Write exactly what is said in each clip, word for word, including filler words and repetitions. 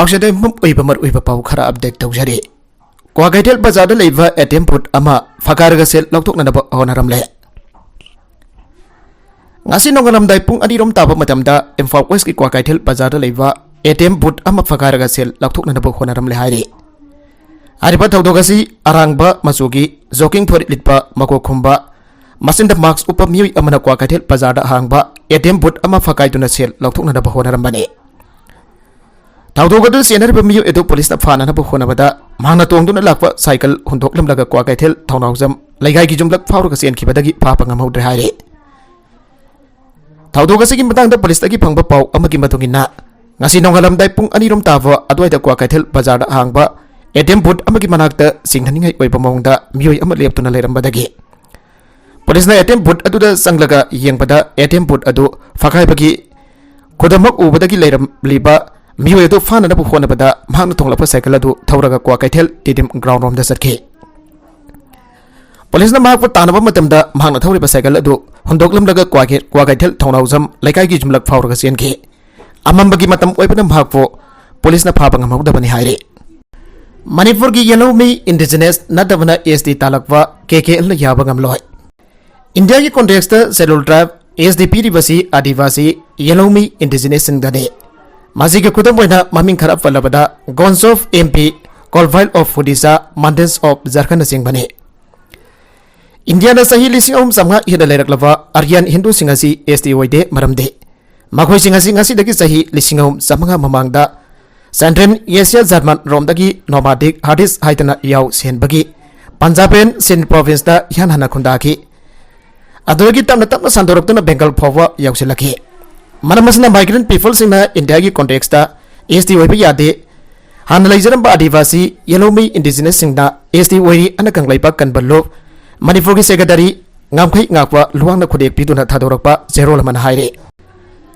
ꯑꯁꯤꯗ ꯑꯣꯏꯕ ꯃꯔꯨꯑꯣꯏꯕ ꯄꯥꯎ ꯈꯔ ꯑꯞꯗꯦꯠ ꯇꯧꯖꯔꯤ꯫ ꯀ꯭ꯋꯥꯀꯩꯊꯦꯜ ꯕꯖꯥꯔꯗ ꯂꯩꯕ ꯑꯦ ꯇꯤ ꯑꯦꯝ ꯕꯨꯠ ꯑꯃ ꯐꯒꯥꯏꯔꯒ ꯁꯦꯜ ꯂꯧꯊꯣꯛꯅꯅꯕ ꯍꯣꯠꯅꯔꯝꯂꯦ꯫ ꯉꯁꯤ ꯅꯣꯡꯉꯥꯜꯂꯝꯗꯥꯏ ꯄꯨꯡ ꯑꯅꯤꯔꯣꯝ ꯇꯥꯕ ꯃꯇꯝꯗ ꯏꯝꯐꯥꯜ ꯋꯦꯁꯀꯤ ꯀ꯭ꯋꯥꯀꯩꯊꯦꯜ ꯕꯖꯥꯔꯗ ꯂꯩꯕ ꯑꯦ ꯇꯤ ꯑꯦꯝ ꯕꯨꯠ ꯑꯃ ꯐꯒꯥꯏꯔꯒ ꯁꯦꯜ ꯂꯧꯊꯣꯛꯅꯅꯕ ꯍꯣꯠꯅꯔꯝꯂꯦ ꯍꯥꯏꯔꯤ꯫ ꯍꯥꯏꯔꯤꯕ ꯊꯧꯗꯣꯛ ꯑꯁꯤ ꯑꯔꯥꯡꯕ ꯃꯆꯨꯒꯤ ꯖꯣꯒꯤꯡ ꯐꯨꯔꯤꯠ ꯂꯤꯠꯄ, ꯃꯀꯣꯛ ꯈꯨꯝꯕ, ꯃꯆꯤꯟꯗ ꯃꯥꯁꯛ ꯎꯞꯄ ꯃꯤꯑꯣꯏ ꯑꯃꯅ ꯀ꯭ꯋꯥꯀꯩꯊꯦꯜ ꯕꯖꯥꯔꯗ ꯍꯥꯡꯕ ꯑꯦ ꯇꯤ ꯑꯦꯝ ꯕꯨꯠ ꯑꯃ ꯐꯒꯥꯏꯗꯨꯅ ꯁꯦꯜ ꯂꯧꯊꯣꯛꯅꯅꯕ ꯍꯣꯠꯅꯔꯝꯕꯅꯤ꯫ ꯊꯧꯗꯣꯛ ꯑꯗꯨ ꯆꯦꯟꯅꯔꯤꯕ ꯃꯤꯑꯣꯏ ꯑꯗꯨ ꯄꯨꯂꯤꯁꯅ ꯐꯥꯅꯅꯕ ꯍꯣꯠꯅꯕꯗ ꯃꯍꯥꯛꯅ ꯇꯣꯡꯗꯨꯅ ꯂꯥꯛꯄ ꯁꯥꯏꯀꯜ ꯍꯨꯟꯗꯣꯛꯂꯝꯂꯒ ꯀ꯭ꯋꯥꯀꯩꯊꯦꯜ ꯊꯧꯅꯥꯎꯖꯝ ꯂꯩꯀꯥꯏꯒꯤ ꯌꯨꯝꯂꯛ ꯐꯥꯎꯔꯒ ꯆꯦꯟꯈꯤꯕꯗꯒꯤ ꯐꯥꯕ ꯉꯝꯍꯧꯗ꯭ꯔꯦ ꯍꯥꯏꯔꯤ꯫ ꯊꯧꯗꯣꯛ ꯑꯁꯤꯒꯤ ꯃꯇꯥꯡꯗ ꯄꯨꯂꯤꯁꯇꯒꯤ ꯐꯪꯕ ꯄꯥꯎ ꯑꯃꯒꯤ ꯃꯇꯨꯡ ꯏꯟꯅ, ꯉꯁꯤ ꯅꯣꯡꯉꯥꯜꯂꯝꯗꯥꯏ ꯄꯨꯡ ꯑꯅꯤꯔꯣꯝ ꯇꯥꯕ ꯑꯗꯨꯋꯥꯏꯗ ꯀ꯭ꯋꯥꯀꯩꯊꯦꯜ ꯕꯖꯥꯔꯗ ꯍꯥꯡꯕ ꯑꯦ ꯇꯤ ꯑꯦꯝ ꯕꯨꯠ ꯑꯃꯒꯤ ꯃꯅꯥꯛꯇ ꯆꯤꯡꯅꯅꯤꯡꯉꯥꯏ ꯑꯣꯏꯕ ꯃꯑꯣꯡꯗ ꯃꯤꯑꯣꯏ ꯑꯃ ꯂꯦꯞꯇꯨꯅ ꯂꯩꯔꯝꯕꯗꯒꯤ ꯄꯨꯂꯤꯁꯅ ꯑꯦ ꯇꯤ ꯑꯦꯝ ꯕꯨꯠ ꯑꯗꯨꯗ ꯆꯪꯂꯒ ꯌꯦꯡꯕꯗ, ꯑꯦ ꯇꯤ ꯑꯦꯝ ꯕꯨꯠ ꯑꯗꯨ ꯐꯒꯥꯏꯕꯒꯤ ꯈꯨꯗꯝꯃꯛ ꯎꯕꯗꯒꯤ ꯂꯩꯔꯝꯂꯤꯕ ꯃꯤꯑꯣꯏ ꯑꯗꯨ ꯐꯥꯅꯅꯕ ꯍꯣꯠꯅꯕꯗ ꯃꯍꯥꯛꯅ ꯊꯣꯡꯂꯛꯄ ꯁꯥꯏꯀꯜ ꯑꯗꯨ ꯊꯧꯔꯒ ꯀ꯭ꯋꯥꯀꯩꯊꯦꯜ ꯇꯤꯗꯤꯝ ꯒ꯭ꯔꯥꯎꯟ ꯔꯣꯝꯗ ꯆꯠꯈꯤ꯫ ꯄꯨꯂꯤꯁꯅ ꯃꯍꯥꯛꯄꯨ ꯇꯥꯟꯅꯕ ꯃꯇꯝꯗ ꯃꯍꯥꯛꯅ ꯊꯧꯔꯤꯕ ꯁꯥꯏꯀꯜ ꯑꯗꯨ ꯍꯨꯟꯗꯣꯛꯂꯝꯂꯒ ꯀ꯭ꯋꯥꯀꯩ-, ꯀ꯭ꯋꯥꯀꯩꯊꯦꯜ ꯊꯧꯅꯥꯎꯖꯝ ꯂꯩꯀꯥꯏꯒꯤ ꯌꯨꯝꯂꯛ ꯐꯥꯎꯔꯒ ꯆꯦꯟꯈꯤ꯫ ꯑꯃꯝꯕꯒꯤ ꯃꯇꯝ ꯑꯣꯏꯕꯅ ꯃꯍꯥꯛꯄꯨ ꯄꯨꯂꯤꯁꯅ ꯐꯥꯕ ꯉꯝꯍꯧꯗꯕꯅꯤ ꯍꯥꯏꯔꯤ꯫ ꯃꯅꯤꯄꯨꯔꯒꯤ ꯌꯦꯜꯍꯧꯃꯤ ꯏꯟꯗꯤꯖꯤꯅꯁ ꯅꯠꯇꯕꯅ ꯑꯦꯁ ꯇꯤ ꯇꯥꯜꯂꯛꯄ ꯀꯦ ꯀꯦ ꯑꯦꯜꯅ ꯌꯥꯕ ꯉꯝꯂꯣꯏ꯫ ꯏꯟꯗꯤꯌꯥꯒꯤ ꯀꯣꯟꯇꯦꯛꯁꯇ ꯁꯦꯗꯨꯜ ꯇ꯭ꯔꯥꯏꯕ, ꯑꯦꯁ ꯇꯤ ꯄꯤꯔꯤꯕꯁꯤ ꯑꯥꯗꯤꯕꯥꯁꯤ ꯌꯦꯜꯍꯧꯃꯤ ꯏꯟꯗꯤꯖꯤꯅꯁꯁꯤꯡꯗꯅꯤ꯫ ꯃꯁꯤꯒꯤ ꯈꯨꯗꯝ ꯑꯣꯏꯅ ꯃꯃꯤꯡ ꯈꯔ ꯄꯜꯂꯕꯗ, ꯒꯣꯟꯁ ꯑꯣꯐ ꯑꯦꯝ ꯄꯤ, ꯀꯣꯜꯚꯥꯏꯜ ꯑꯣꯐ ꯎꯗꯤꯁꯥ, ꯃꯟꯗꯦꯟꯁ ꯑꯣꯐ ꯖꯔꯈꯟꯅꯆꯤꯡꯕꯅꯤ꯫ ꯏꯟꯗꯤꯌꯥꯗ ꯆꯍꯤ ꯂꯤꯁꯤꯡ ꯑꯍꯨꯝ ꯆꯥꯝꯃꯉꯥ ꯍꯦꯟꯅ ꯂꯩꯔꯛꯂꯕ ꯑꯥꯔꯌꯟ ꯍꯤꯟꯗꯨꯁꯤꯡ ꯑꯁꯤ ꯑꯦꯁ ꯇꯤ ꯑꯣꯏꯗꯦ, ꯃꯔꯝꯗꯤ ꯃꯈꯣꯏꯁꯤꯡ ꯑꯁꯤ ꯉꯁꯤꯗꯒꯤ ꯆꯍꯤ ꯂꯤꯁꯤꯡ ꯑꯍꯨꯝ ꯆꯥꯝꯃꯉꯥ ꯃꯃꯥꯡꯗ ꯁꯦꯟꯇ꯭ꯔꯦꯜ ꯑꯦꯁꯤꯌꯥ ꯖꯔꯃꯟ ꯔꯣꯝꯗꯒꯤ ꯅꯣꯃꯥꯗꯤꯛ ꯍꯥꯗꯤꯁ ꯍꯥꯏꯗꯅ ꯌꯥꯎ ꯁꯦꯟꯕꯒꯤ ꯄꯟꯖꯥꯕꯦꯟ ꯁꯤꯟ ꯄ꯭ꯔꯣꯚꯤꯟꯁꯇ ꯏꯍꯥꯟ ꯍꯥꯟꯅ ꯈꯨꯟꯗꯥꯈꯤ꯫ ꯑꯗꯨꯗꯒꯤ ꯇꯞꯅ ꯇꯞꯅ ꯁꯟꯗꯣꯔꯛꯇꯨꯅ ꯕꯦꯡꯒꯜ ꯐꯥꯎꯕ ꯌꯧꯁꯤꯜꯂꯛꯈꯤ꯫ ꯃꯔꯝ ꯑꯁꯤꯅ, ꯃꯥꯏꯒ꯭ꯔꯦꯟ ꯄꯤꯄꯜꯁꯤꯡꯅ ꯏꯟꯗꯤꯌꯥꯒꯤ ꯀꯣꯟꯇꯦꯛꯁꯇ ꯑꯦꯁ ꯇꯤ ꯑꯣꯏꯕ ꯌꯥꯗꯦ, ꯍꯥꯟꯅ ꯂꯩꯖꯔꯝꯕ ꯑꯥꯗꯤꯕꯥꯁꯤ ꯌꯦꯜꯍꯧꯃꯤ ꯏꯟꯗꯤꯖꯤꯅꯁꯁꯤꯡꯅ ꯑꯦꯁ ꯇꯤ ꯑꯣꯏꯔꯤ ꯑꯅ ꯀꯪꯂꯩꯄꯥꯛ ꯀꯟꯕ ꯂꯨꯞ, ꯃꯅꯤꯄꯨꯔꯒꯤ ꯁꯦꯀ꯭ꯔꯦꯇꯔꯤ ꯉꯝꯈꯩ ꯉꯥꯛꯄ ꯂꯨꯋꯥꯡꯅ ꯈꯨꯗꯦꯛ ꯄꯤꯗꯨꯅ ꯊꯥꯗꯣꯔꯛꯄ ꯆꯦꯔꯣꯜ ꯑꯃꯅ ꯍꯥꯏꯔꯤ꯫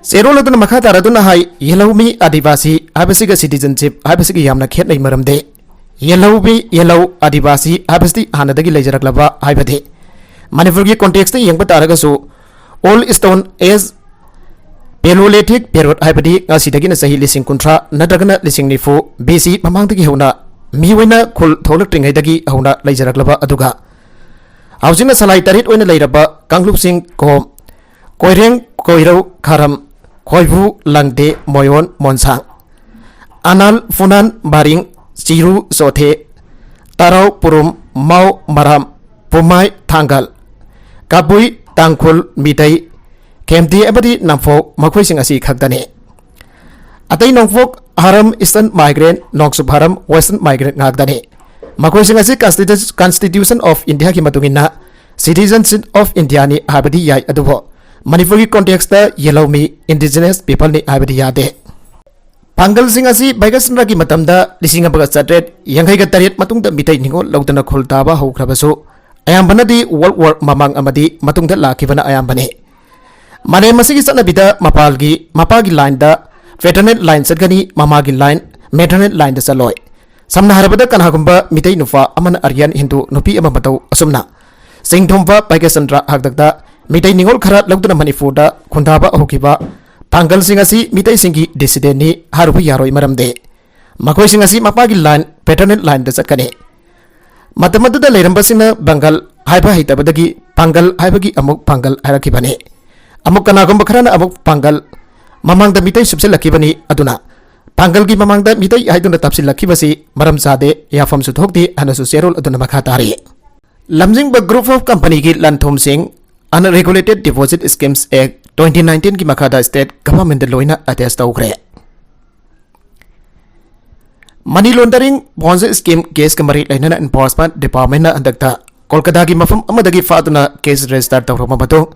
ꯆꯦꯔꯣꯜ ꯑꯗꯨꯅ ꯃꯈꯥ ꯇꯥꯔꯗꯨꯅ ꯍꯥꯏ, ꯌꯦꯜꯍꯧꯃꯤ ꯑꯥꯗꯤꯕꯥꯁꯤ ꯍꯥꯏꯕꯁꯤꯒ ꯁꯤꯇꯤꯖꯟꯁꯤꯞ ꯍꯥꯏꯕꯁꯤꯒ ꯌꯥꯝꯅ ꯈꯦꯠꯅꯩ, ꯃꯔꯝꯗꯤ ꯌꯦꯜꯍꯧꯃꯤ, ꯌꯦꯜꯍꯧ, ꯑꯥꯗꯤꯕꯥꯁꯤ ꯍꯥꯏꯕꯁꯤꯗꯤ ꯍꯥꯟꯅꯗꯒꯤ ꯂꯩꯖꯔꯛꯂꯕ, ꯍꯥꯏꯕꯗꯤ ꯃꯅꯤꯄꯨꯔꯒꯤ ꯀꯣꯟꯇꯦꯛꯁꯇ ꯌꯦꯡꯕ ꯇꯥꯔꯒꯁꯨ, Old Stone Age Paleolithic period ꯍꯥꯏꯕꯗꯤ ꯉꯁꯤꯗꯒꯤꯅ ꯆꯍꯤ ꯂꯤꯁꯤꯡ ꯀꯨꯟꯊ꯭ꯔꯥ ꯅꯠꯇ꯭ꯔꯒꯅ ꯂꯤꯁꯤꯡ ꯅꯤꯐꯨ B C ꯃꯃꯥꯡꯗꯒꯤ ꯍꯧꯅ ꯃꯤꯑꯣꯏꯅ ꯈꯨꯜ ꯊꯣꯛꯂꯛꯇ꯭ꯔꯤꯉꯩꯗꯒꯤ ꯍꯧꯅ ꯂꯩꯖꯔꯛꯂꯕ ꯑꯗꯨꯒ ꯍꯧꯖꯤꯛꯅ ꯁꯂꯥꯏ ꯇꯔꯦꯠ ꯑꯣꯏꯅ ꯂꯩꯔꯕ ꯀꯥꯡꯂꯨꯞꯁꯤꯡ ꯀꯣꯝ, ꯀꯣꯏꯔꯦꯡ, ꯀꯣꯏꯔꯧ, ꯈꯥꯔꯝ, ꯈꯣꯏꯕꯨ, ꯂꯪꯗꯦ, ꯃꯣꯌꯣꯟ, ꯃꯣꯟꯁꯥꯡ, ꯑꯅꯥꯜ, ꯐꯨꯅꯥꯟ, ꯃꯔꯤꯡ, ꯆꯤꯔꯨ, ꯆꯣꯊꯦ, ꯇꯔꯥꯎ, ꯄꯨꯔꯨꯝ, ꯃꯥꯎ, ꯃꯔꯥꯝ, ꯄꯨꯃꯥꯏ, ꯊꯥꯡꯒꯜ, ꯀꯕꯨꯏ, ꯇꯥꯡꯈꯨꯜ, ꯃꯤꯇꯩ, ꯈꯦꯝꯇꯤ ꯑꯃꯗꯤ ꯅꯝꯐꯧ ꯃꯈꯣꯏꯁꯤꯡ ꯑꯁꯤ ꯈꯛꯇꯅꯤ꯫ ꯑꯇꯩ ꯅꯣꯡꯄꯣꯛ ꯍꯥꯔꯝ, Eastern Migrant, ꯅꯣꯡꯆꯨꯞ ꯍꯥꯔꯝ, Western Migrant ꯉꯥꯛꯇꯅꯤ꯫ ꯃꯈꯣꯏꯁꯤꯡ ꯑꯁꯤ Constitu-, Constitution of India ꯒꯤ ꯃꯇꯨꯡ ꯏꯟꯅ citizenship of India ꯅꯤ ꯍꯥꯏꯕꯗꯤ ꯌꯥꯏ, ꯑꯗꯨꯕꯨ ꯃꯅꯤꯄꯨꯔꯒꯤ context ꯇ ꯌꯦꯜꯍꯧꯃꯤ indigenous people ꯅꯤ ꯍꯥꯏꯕꯗꯤ ꯌꯥꯗꯦ꯫ ꯄꯥꯡꯒꯜꯁꯤꯡ ꯑꯁꯤ ꯕꯩꯒꯆꯟꯗ꯭ꯔꯒꯤ ꯃꯇꯝꯗ ꯂꯤꯁꯤꯡ ꯑꯃꯒ ꯆꯥꯇ꯭ꯔꯦꯠ ꯌꯥꯡꯈꯩꯒ ꯇꯔꯦꯠ ꯃꯇꯨꯡꯗ ꯃꯤꯇꯩ ꯅꯤꯉꯣꯜ ꯂꯧꯗꯨꯅ ꯈꯨꯜ ꯇꯥꯕ ꯍꯧꯈ꯭ꯔꯕꯁꯨ, ꯑꯌꯥꯝꯕꯅꯗꯤ World War ꯃꯃꯥꯡ ꯑꯃꯗꯤ ꯃꯇꯨꯡꯗ ꯂꯥꯛꯈꯤꯕꯅ ꯑꯌꯥꯝꯕꯅꯤ꯫ ꯃꯥꯂꯦꯝ ꯑꯁꯤꯒꯤ ꯆꯠꯅꯕꯤꯗ ꯃꯄꯥꯜꯒꯤ, ꯃꯄꯥꯒꯤ line ꯗ paternal line ꯆꯠꯀꯅꯤ, ꯃꯃꯥꯒꯤ line maternal line ꯗ ꯆꯠꯂꯣꯏ꯫ ꯁꯝꯅ ꯍꯥꯏꯔꯕꯗ, ꯀꯅꯥꯒꯨꯝꯕ ꯃꯤꯇꯩ ꯅꯨꯄꯥ ꯑꯃꯅ Aryan Hindu ꯅꯨꯄꯤ ꯑꯃ ꯃꯇꯧ ꯑꯁꯨꯝꯅ ꯆꯤꯡꯊꯣꯝꯕ ꯕꯩꯒꯆꯟꯗ꯭ꯔ ꯍꯥꯛꯇꯛꯇ ꯃꯤꯇꯩ ꯅꯤꯉꯣꯜ ꯈꯔ ꯂꯧꯗꯨꯅ ꯃꯅꯤꯄꯨꯔꯗ ꯈꯨꯟꯗꯥꯕ ꯍꯧꯈꯤꯕ ꯄꯥꯡꯒꯜꯁꯤꯡ ꯑꯁꯤ ꯃꯤꯇꯩꯁꯤꯡꯒꯤ descendant ꯅꯤ ꯍꯥꯏꯔꯨꯕ ꯌꯥꯔꯣꯏ꯫ ꯃꯔꯝꯗꯤ ꯃꯈꯣꯏꯁꯤꯡ ꯑꯁꯤ ꯃꯄꯥꯒꯤ line, paternal line ꯗ ꯆꯠꯀꯅꯤ꯫ ꯃꯇꯝ ꯑꯗꯨꯗ ꯂꯩꯔꯝꯕꯁꯤꯡꯅ ꯕꯪꯒꯜ ꯍꯥꯏꯕ ꯍꯩꯇꯕꯗꯒꯤ ꯄꯥꯡꯒꯜ ꯍꯥꯏꯕꯒꯤ ꯑꯃꯨꯛ ꯄꯥꯡꯒꯜ ꯍꯥꯏꯔꯛꯈꯤꯕꯅꯤ꯫ ꯑꯃꯨꯛ ꯀꯅꯥꯒꯨꯝꯕ ꯈꯔꯅ ꯑꯃꯨꯛ ꯄꯥꯡꯒꯜ ꯃꯃꯥꯡꯗ ꯃꯤꯇꯩ ꯁꯨꯞꯆꯤꯜꯂꯛꯈꯤꯕꯅꯤ, ꯑꯗꯨꯅ ꯄꯥꯡꯒꯜꯒꯤ ꯃꯃꯥꯡꯗ ꯃꯤꯇꯩ ꯍꯥꯏꯗꯨꯅ ꯇꯞꯁꯤꯜꯂꯛꯈꯤꯕꯁꯤ ꯃꯔꯝ ꯆꯥꯗꯦ, ꯌꯥꯐꯝꯁꯨ ꯊꯣꯛꯇꯦ ꯍꯥꯏꯅꯁꯨ ꯆꯦꯔꯣꯜ ꯑꯗꯨꯅ ꯃꯈꯥ ꯇꯥꯔꯤ꯫ ꯂꯝꯖꯤꯡꯕ group of company ꯒꯤ ꯂꯟ-ꯊꯨꯝꯁꯤꯡ Unregulated Deposit Schemes Act twenty nineteen ꯒꯤ ꯃꯈꯥꯗ state government ꯗ ꯂꯣꯏꯅ attach ꯇꯧꯈ꯭ꯔꯦ꯫ Money laundering Ponzi scheme case ꯀ ꯃꯔꯤ ꯂꯩꯅꯅ Enforcement Department ꯅ ꯍꯟꯗꯛꯇ ꯀꯣꯜꯀꯇꯥꯒꯤ ꯃꯐꯝ ꯑꯃꯗꯒꯤ ꯐꯥꯗꯨꯅ case register ꯇꯧꯔꯕ ꯃꯇꯨꯡ,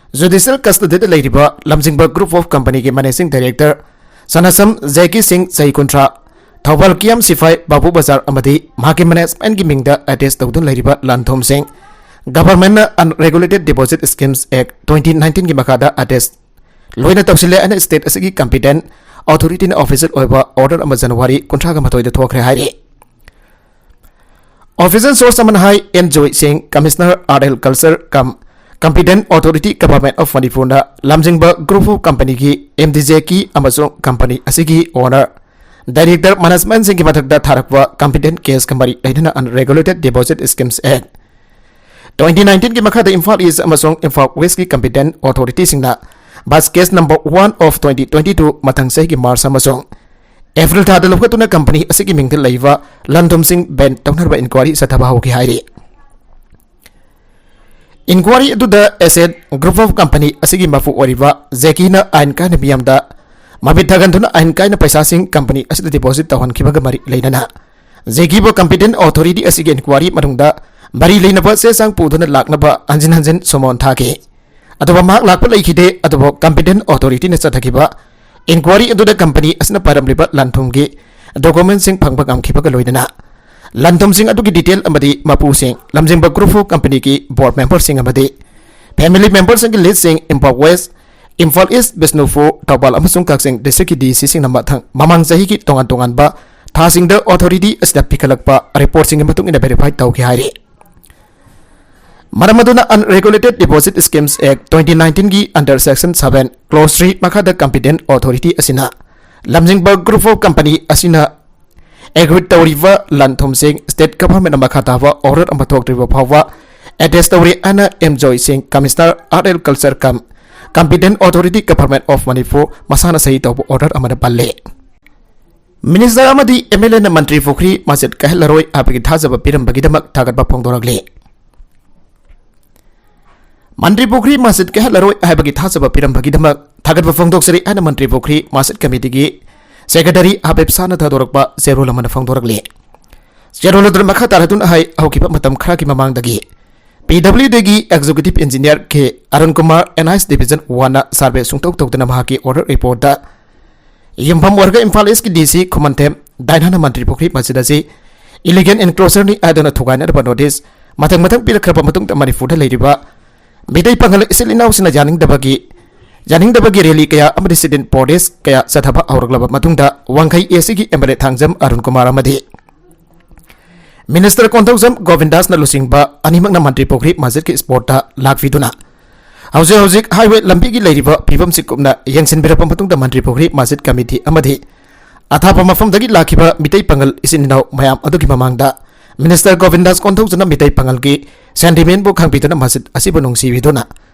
judicial custody ꯗ ꯂꯩꯔꯤꯕ ꯂꯝꯖꯤꯡꯕ group of company ꯒꯤ managing director ꯁꯅꯥꯁꯝ ꯖꯦꯀꯤ ꯁꯤꯡ, ꯆꯍꯤ ꯀꯨꯟꯊ꯭ꯔꯥ, ꯊꯧꯕꯥꯜ ꯀꯤꯌꯥꯝ ꯁꯤꯐꯥꯏ ꯕꯥꯕꯨ ꯕꯖꯥꯔ ꯑꯃꯗꯤ ꯃꯍꯥꯛꯀꯤ management ꯀꯤ ꯃꯤꯡꯗ attach ꯇꯧꯗꯨꯅ ꯂꯩꯔꯤꯕ ꯂꯟ-ꯊꯨꯝꯁꯤꯡ government ꯅ Unregulated Deposit Schemes Act twenty nineteen ꯒꯤ ꯃꯈꯥꯗ attach ꯂꯣꯏꯅ ꯇꯧꯁꯤꯜꯂꯦ ꯍꯥꯏꯅ state ꯑꯁꯤꯒꯤ competent authority ꯅ official ꯑꯣꯏꯕ order ꯑꯃ ꯖꯅꯋꯥꯔꯤ ꯀꯨꯟꯊ꯭ꯔꯥꯒ ꯃꯥꯊꯣꯏꯗ ꯊꯣꯛꯈ꯭ꯔꯦ ꯍꯥꯏꯔꯤ꯫ Official source ꯑꯃꯅ ꯍꯥꯏ, ꯑꯦꯟ ꯖꯣꯏ ꯁꯤꯡ, Commissioner R L Culture cum Competent Authority Government of Manipurꯅ ꯂꯝꯖꯤꯡꯕ Group of Companyꯒꯤ MD Zaki ꯑꯃꯁꯨꯡ company ꯑꯁꯤꯒꯤ owner, director, managementꯁꯤꯡꯒꯤ ꯃꯊꯛꯇ ꯊꯥꯔꯛꯄ competent caseꯀ ꯃꯔꯤ ꯂꯩꯅꯅ Unregulated Deposit Schemes Act twenty nineteenꯒꯤ ꯃꯈꯥꯗ ꯏꯝꯐꯥꯜ East ꯑꯃꯁꯨꯡ Imphal Westꯀꯤ competent authorityꯁꯤꯡꯅ bus case number one of twenty twenty two ꯃꯊꯪ ꯆꯍꯤꯒꯤ March ꯑꯃꯁꯨꯡ April ꯊꯥꯗ ꯂꯧꯈꯠꯇꯨꯅ company ꯑꯁꯤꯒꯤ ꯃꯤꯡꯗ ꯂꯩꯕ ꯂꯟ-ꯊꯨꯝꯁꯤꯡ ban ꯇꯧꯅꯅꯕ inquiry ꯆꯠꯊꯕ ꯍꯧꯈꯤ ꯍꯥꯏꯔꯤ꯫ Inquiry ꯑꯗꯨꯗ asset Group of Company ꯑꯁꯤꯒꯤ ꯃꯄꯨ ꯑꯣꯏꯔꯤꯕ Zakiꯅ ꯑꯥꯏꯟ ꯀꯥꯏꯅ ꯃꯤꯌꯥꯝꯗ ꯃꯃꯤꯠ ꯊꯥꯒꯟꯗꯨꯅ ꯑꯥꯏꯟ ꯀꯥꯏꯅ ꯄꯩꯁꯥꯁꯤꯡ company ꯑꯁꯤꯗ deposit ꯇꯧꯍꯟꯈꯤꯕꯒ ꯃꯔꯤ ꯂꯩꯅꯅ Zakiꯕꯨ competent authority ꯑꯁꯤꯒꯤ inquiry ꯃꯅꯨꯡꯗ ꯃꯔꯤ ꯂꯩꯅꯕ ꯆꯦ ꯆꯥꯡ ꯄꯨꯗꯨꯅ ꯂꯥꯛꯅꯕ ꯍꯟꯖꯤꯟ ꯍꯟꯖꯤꯟ summon ꯊꯥꯈꯤ꯫ ꯑꯗꯨꯕꯨ ꯃꯍꯥꯛ ꯂꯥꯛꯄ ꯂꯩꯈꯤꯗꯦ꯫ ꯑꯗꯨꯕꯨ competent authorityꯅ ꯆꯠꯊꯈꯤꯕ inquiry ꯑꯗꯨꯗ company ꯑꯁꯤꯅ ꯄꯥꯏꯔꯝꯂꯤꯕ ꯂꯟ-ꯊꯨꯝꯒꯤ documentꯁꯤꯡ ꯐꯪꯕ ꯉꯝꯈꯤꯕꯒ ꯂꯣꯏꯅꯅ ꯂꯟ-ꯊꯨꯝꯁꯤꯡ ꯑꯗꯨꯒꯤ detail ꯑꯃꯗꯤ ꯃꯄꯨꯁꯤꯡ, ꯂꯝꯖꯤꯡꯕ Group of Companyꯒꯤ board memberꯁꯤꯡ ꯑꯃꯗꯤ family memberꯁꯤꯡꯒꯤ listꯁꯤꯡ Imphal West, Imphal East, Bishnupur, Thoubal ꯑꯃꯁꯨꯡ ꯀꯛꯆꯤꯡ districtꯀꯤ DCꯁꯤꯡꯅ ꯃꯊꯪ ꯃꯃꯥꯡ ꯆꯍꯤꯒꯤ ꯇꯣꯉꯥꯟ ꯇꯣꯉꯥꯟꯕ ꯊꯥꯁꯤꯡꯗ authority ꯑꯁꯤꯗ ꯄꯤꯈꯠꯂꯛꯄ reportꯁꯤꯡꯒꯤ ꯃꯇꯨꯡ ꯏꯟꯅ verify ꯇꯧꯈꯤ ꯍꯥꯏꯔꯤ꯫ ꯃꯔꯝ ꯑꯗꯨꯅ Unregulated Deposit Schemes Act twenty nineteenꯒꯤ under section seven clause three ꯃꯈꯥꯗ competent authority ꯑꯁꯤꯅ ꯂꯝꯖꯤꯡꯕ Group of Company ꯑꯁꯤꯅ accrued ꯇꯧꯔꯤꯕ ꯂꯟ-ꯊꯨꯝꯁꯤꯡ state governmentꯅ ꯃꯈꯥ ꯇꯥꯕ order ꯑꯃ ꯊꯣꯛꯇ꯭ꯔꯤꯕ ꯐꯥꯎꯕ attach ꯇꯧꯔꯦ ꯍꯥꯏꯅ M Joy Singh, Commissioner Art and Culture cum Competent Authority, Government of Manipur ꯃꯁꯥꯅ ꯁꯍꯤ ꯇꯧꯕ order ꯑꯃꯗ ꯄꯜꯂꯦ꯫ Minister ꯑꯃꯗꯤ MLAꯅ ꯃꯟꯇ꯭ꯔꯤ ꯄꯨꯈ꯭ꯔꯤ ꯃꯁꯖꯤꯗ ꯀꯥꯏꯍꯜꯂꯔꯣꯏ ꯍꯥꯏꯕꯒꯤ ꯊꯥꯖꯕ ꯄꯤꯔꯝꯕꯒꯤꯗꯃꯛ ꯊꯥꯒꯠꯄ ꯐꯣꯡꯗꯣꯔꯛꯂꯤ꯫ ꯃꯟꯇ꯭ꯔꯤ ꯄꯨꯈ꯭ꯔꯤ ꯃꯁꯖꯤꯗ ꯀꯥꯏꯍꯜꯂꯔꯣꯏ ꯍꯥꯏꯕꯒꯤ ꯊꯥꯖꯕ ꯄꯤꯔꯝꯕꯒꯤꯗꯃꯛ ꯊꯥꯒꯠꯄ ꯐꯣꯡꯗꯣꯛꯆꯔꯤ ꯍꯥꯏꯅ ꯃꯟꯇ꯭ꯔꯤ ꯄꯨꯈ꯭ꯔꯤ ꯃꯁꯖꯤꯗ committeeꯒꯤ secretary ꯍꯕꯤꯕ ꯁꯥꯍꯅ ꯊꯥꯗꯣꯔꯛꯄ ꯆꯦꯔꯣꯜ ꯑꯃꯅ ꯐꯣꯡꯗꯣꯔꯛꯂꯤ꯫ ꯆꯦꯔꯣꯜ ꯑꯗꯨꯅ ꯃꯈꯥ ꯇꯥꯔꯛꯇꯨꯅ ꯍꯥꯏ, ꯍꯧꯈꯤꯕ ꯃꯇꯝ ꯈꯔꯒꯤ ꯃꯃꯥꯡꯗꯒꯤ PWDꯒꯤ executive engineer K Arun Kumar, NIC Division oneꯅ survey ꯁꯨꯡꯇꯧ ꯇꯧꯗꯅ ꯃꯍꯥꯛꯀꯤ audit reportꯇ ꯌꯨꯝꯐꯝ ꯑꯣꯏꯔꯒ ꯏꯝꯐꯥꯜ Eastꯀꯤ DC ꯈꯨꯃꯟꯊꯦꯝ ꯗꯥꯏꯅꯥꯅ ꯃꯟꯇ꯭ꯔꯤ ꯄꯨꯈ꯭ꯔꯤ ꯃꯁꯖꯤꯗ ꯑꯁꯤ illegal encroacherꯅꯤ ꯍꯥꯏꯗꯨꯅ ꯊꯨꯒꯥꯏꯅꯅꯕ notice ꯃꯊꯪ ꯃꯊꯪ ꯄꯤꯔꯛꯈ꯭ꯔꯕ ꯃꯇꯨꯡꯗ ꯃꯅꯤꯄꯨꯔꯗ ꯂꯩꯔꯤꯕ ꯃꯤꯇꯩ ꯄꯥꯉꯜ ꯏꯆꯤꯜ ꯏꯅꯥꯎꯁꯤꯡꯅ ꯌꯥꯅꯤꯡꯗꯕꯒꯤ, ꯌꯥꯅꯤꯡꯗꯕꯒꯤ rally ꯀꯌꯥ ꯑꯃꯗꯤ sit-in protest ꯀꯌꯥ ꯆꯠꯊꯕ ꯍꯧꯔꯛꯂꯕ ꯃꯇꯨꯡꯗ ꯋꯥꯡꯈꯩ ACꯒꯤ MLA ꯊꯥꯡꯖꯝ ꯑꯔꯨꯟ ꯀꯨꯃꯥꯔ ꯑꯃꯗꯤ ꯃꯤꯅꯤꯁꯇꯔ ꯀꯣꯟꯊꯧꯖꯝ ꯒꯣꯕꯤꯟꯗꯥꯁꯅ ꯂꯨꯆꯤꯡꯕ ꯑꯅꯤꯃꯛꯅ ꯃꯟꯇ꯭ꯔꯤ ꯄꯨꯈ꯭ꯔꯤ ꯃꯁꯖꯤꯗꯀꯤ ꯁ꯭ꯄꯣꯠꯇ ꯂꯥꯛꯄꯤꯗꯨꯅ ꯍꯧꯖꯤꯛ ꯍꯧꯖꯤꯛ ꯍꯥꯏꯋꯦ ꯂꯝꯕꯤꯒꯤ ꯂꯩꯔꯤꯕ ꯐꯤꯕꯝꯁꯤ ꯀꯨꯞꯅ ꯌꯦꯡꯁꯤꯟꯕꯤꯔꯕ ꯃꯇꯨꯡꯗ ꯃꯟꯇ꯭ꯔꯤ ꯄꯨꯈ꯭ꯔꯤ ꯃꯁꯖꯤꯗ ꯀꯃꯤꯇꯤ ꯑꯃꯗꯤ ꯑꯊꯥꯞꯄ ꯃꯐꯝꯗꯒꯤ ꯂꯥꯛꯈꯤꯕ ꯃꯤꯇꯩ ꯄꯥꯉꯜ ꯏꯆꯤꯟ ꯏꯅꯥꯎ ꯃꯌꯥꯝ ꯑꯗꯨꯒꯤ ꯃꯃꯥꯡꯗ ꯃꯤꯅꯤꯁꯇꯔ ꯒꯣꯕꯤꯟꯗꯥꯁ ꯀꯣꯟꯊꯧꯖꯝꯅ ꯃꯤꯇꯩ ꯄꯥꯉꯜꯒꯤ ꯁꯦꯟꯇꯤꯃꯦꯟꯕꯨ ꯈꯪꯕꯤꯗꯨꯅ ꯃꯁꯖꯤꯗ ꯑꯁꯤꯕꯨ ꯅꯨꯡꯁꯤꯕꯤꯗꯨꯅ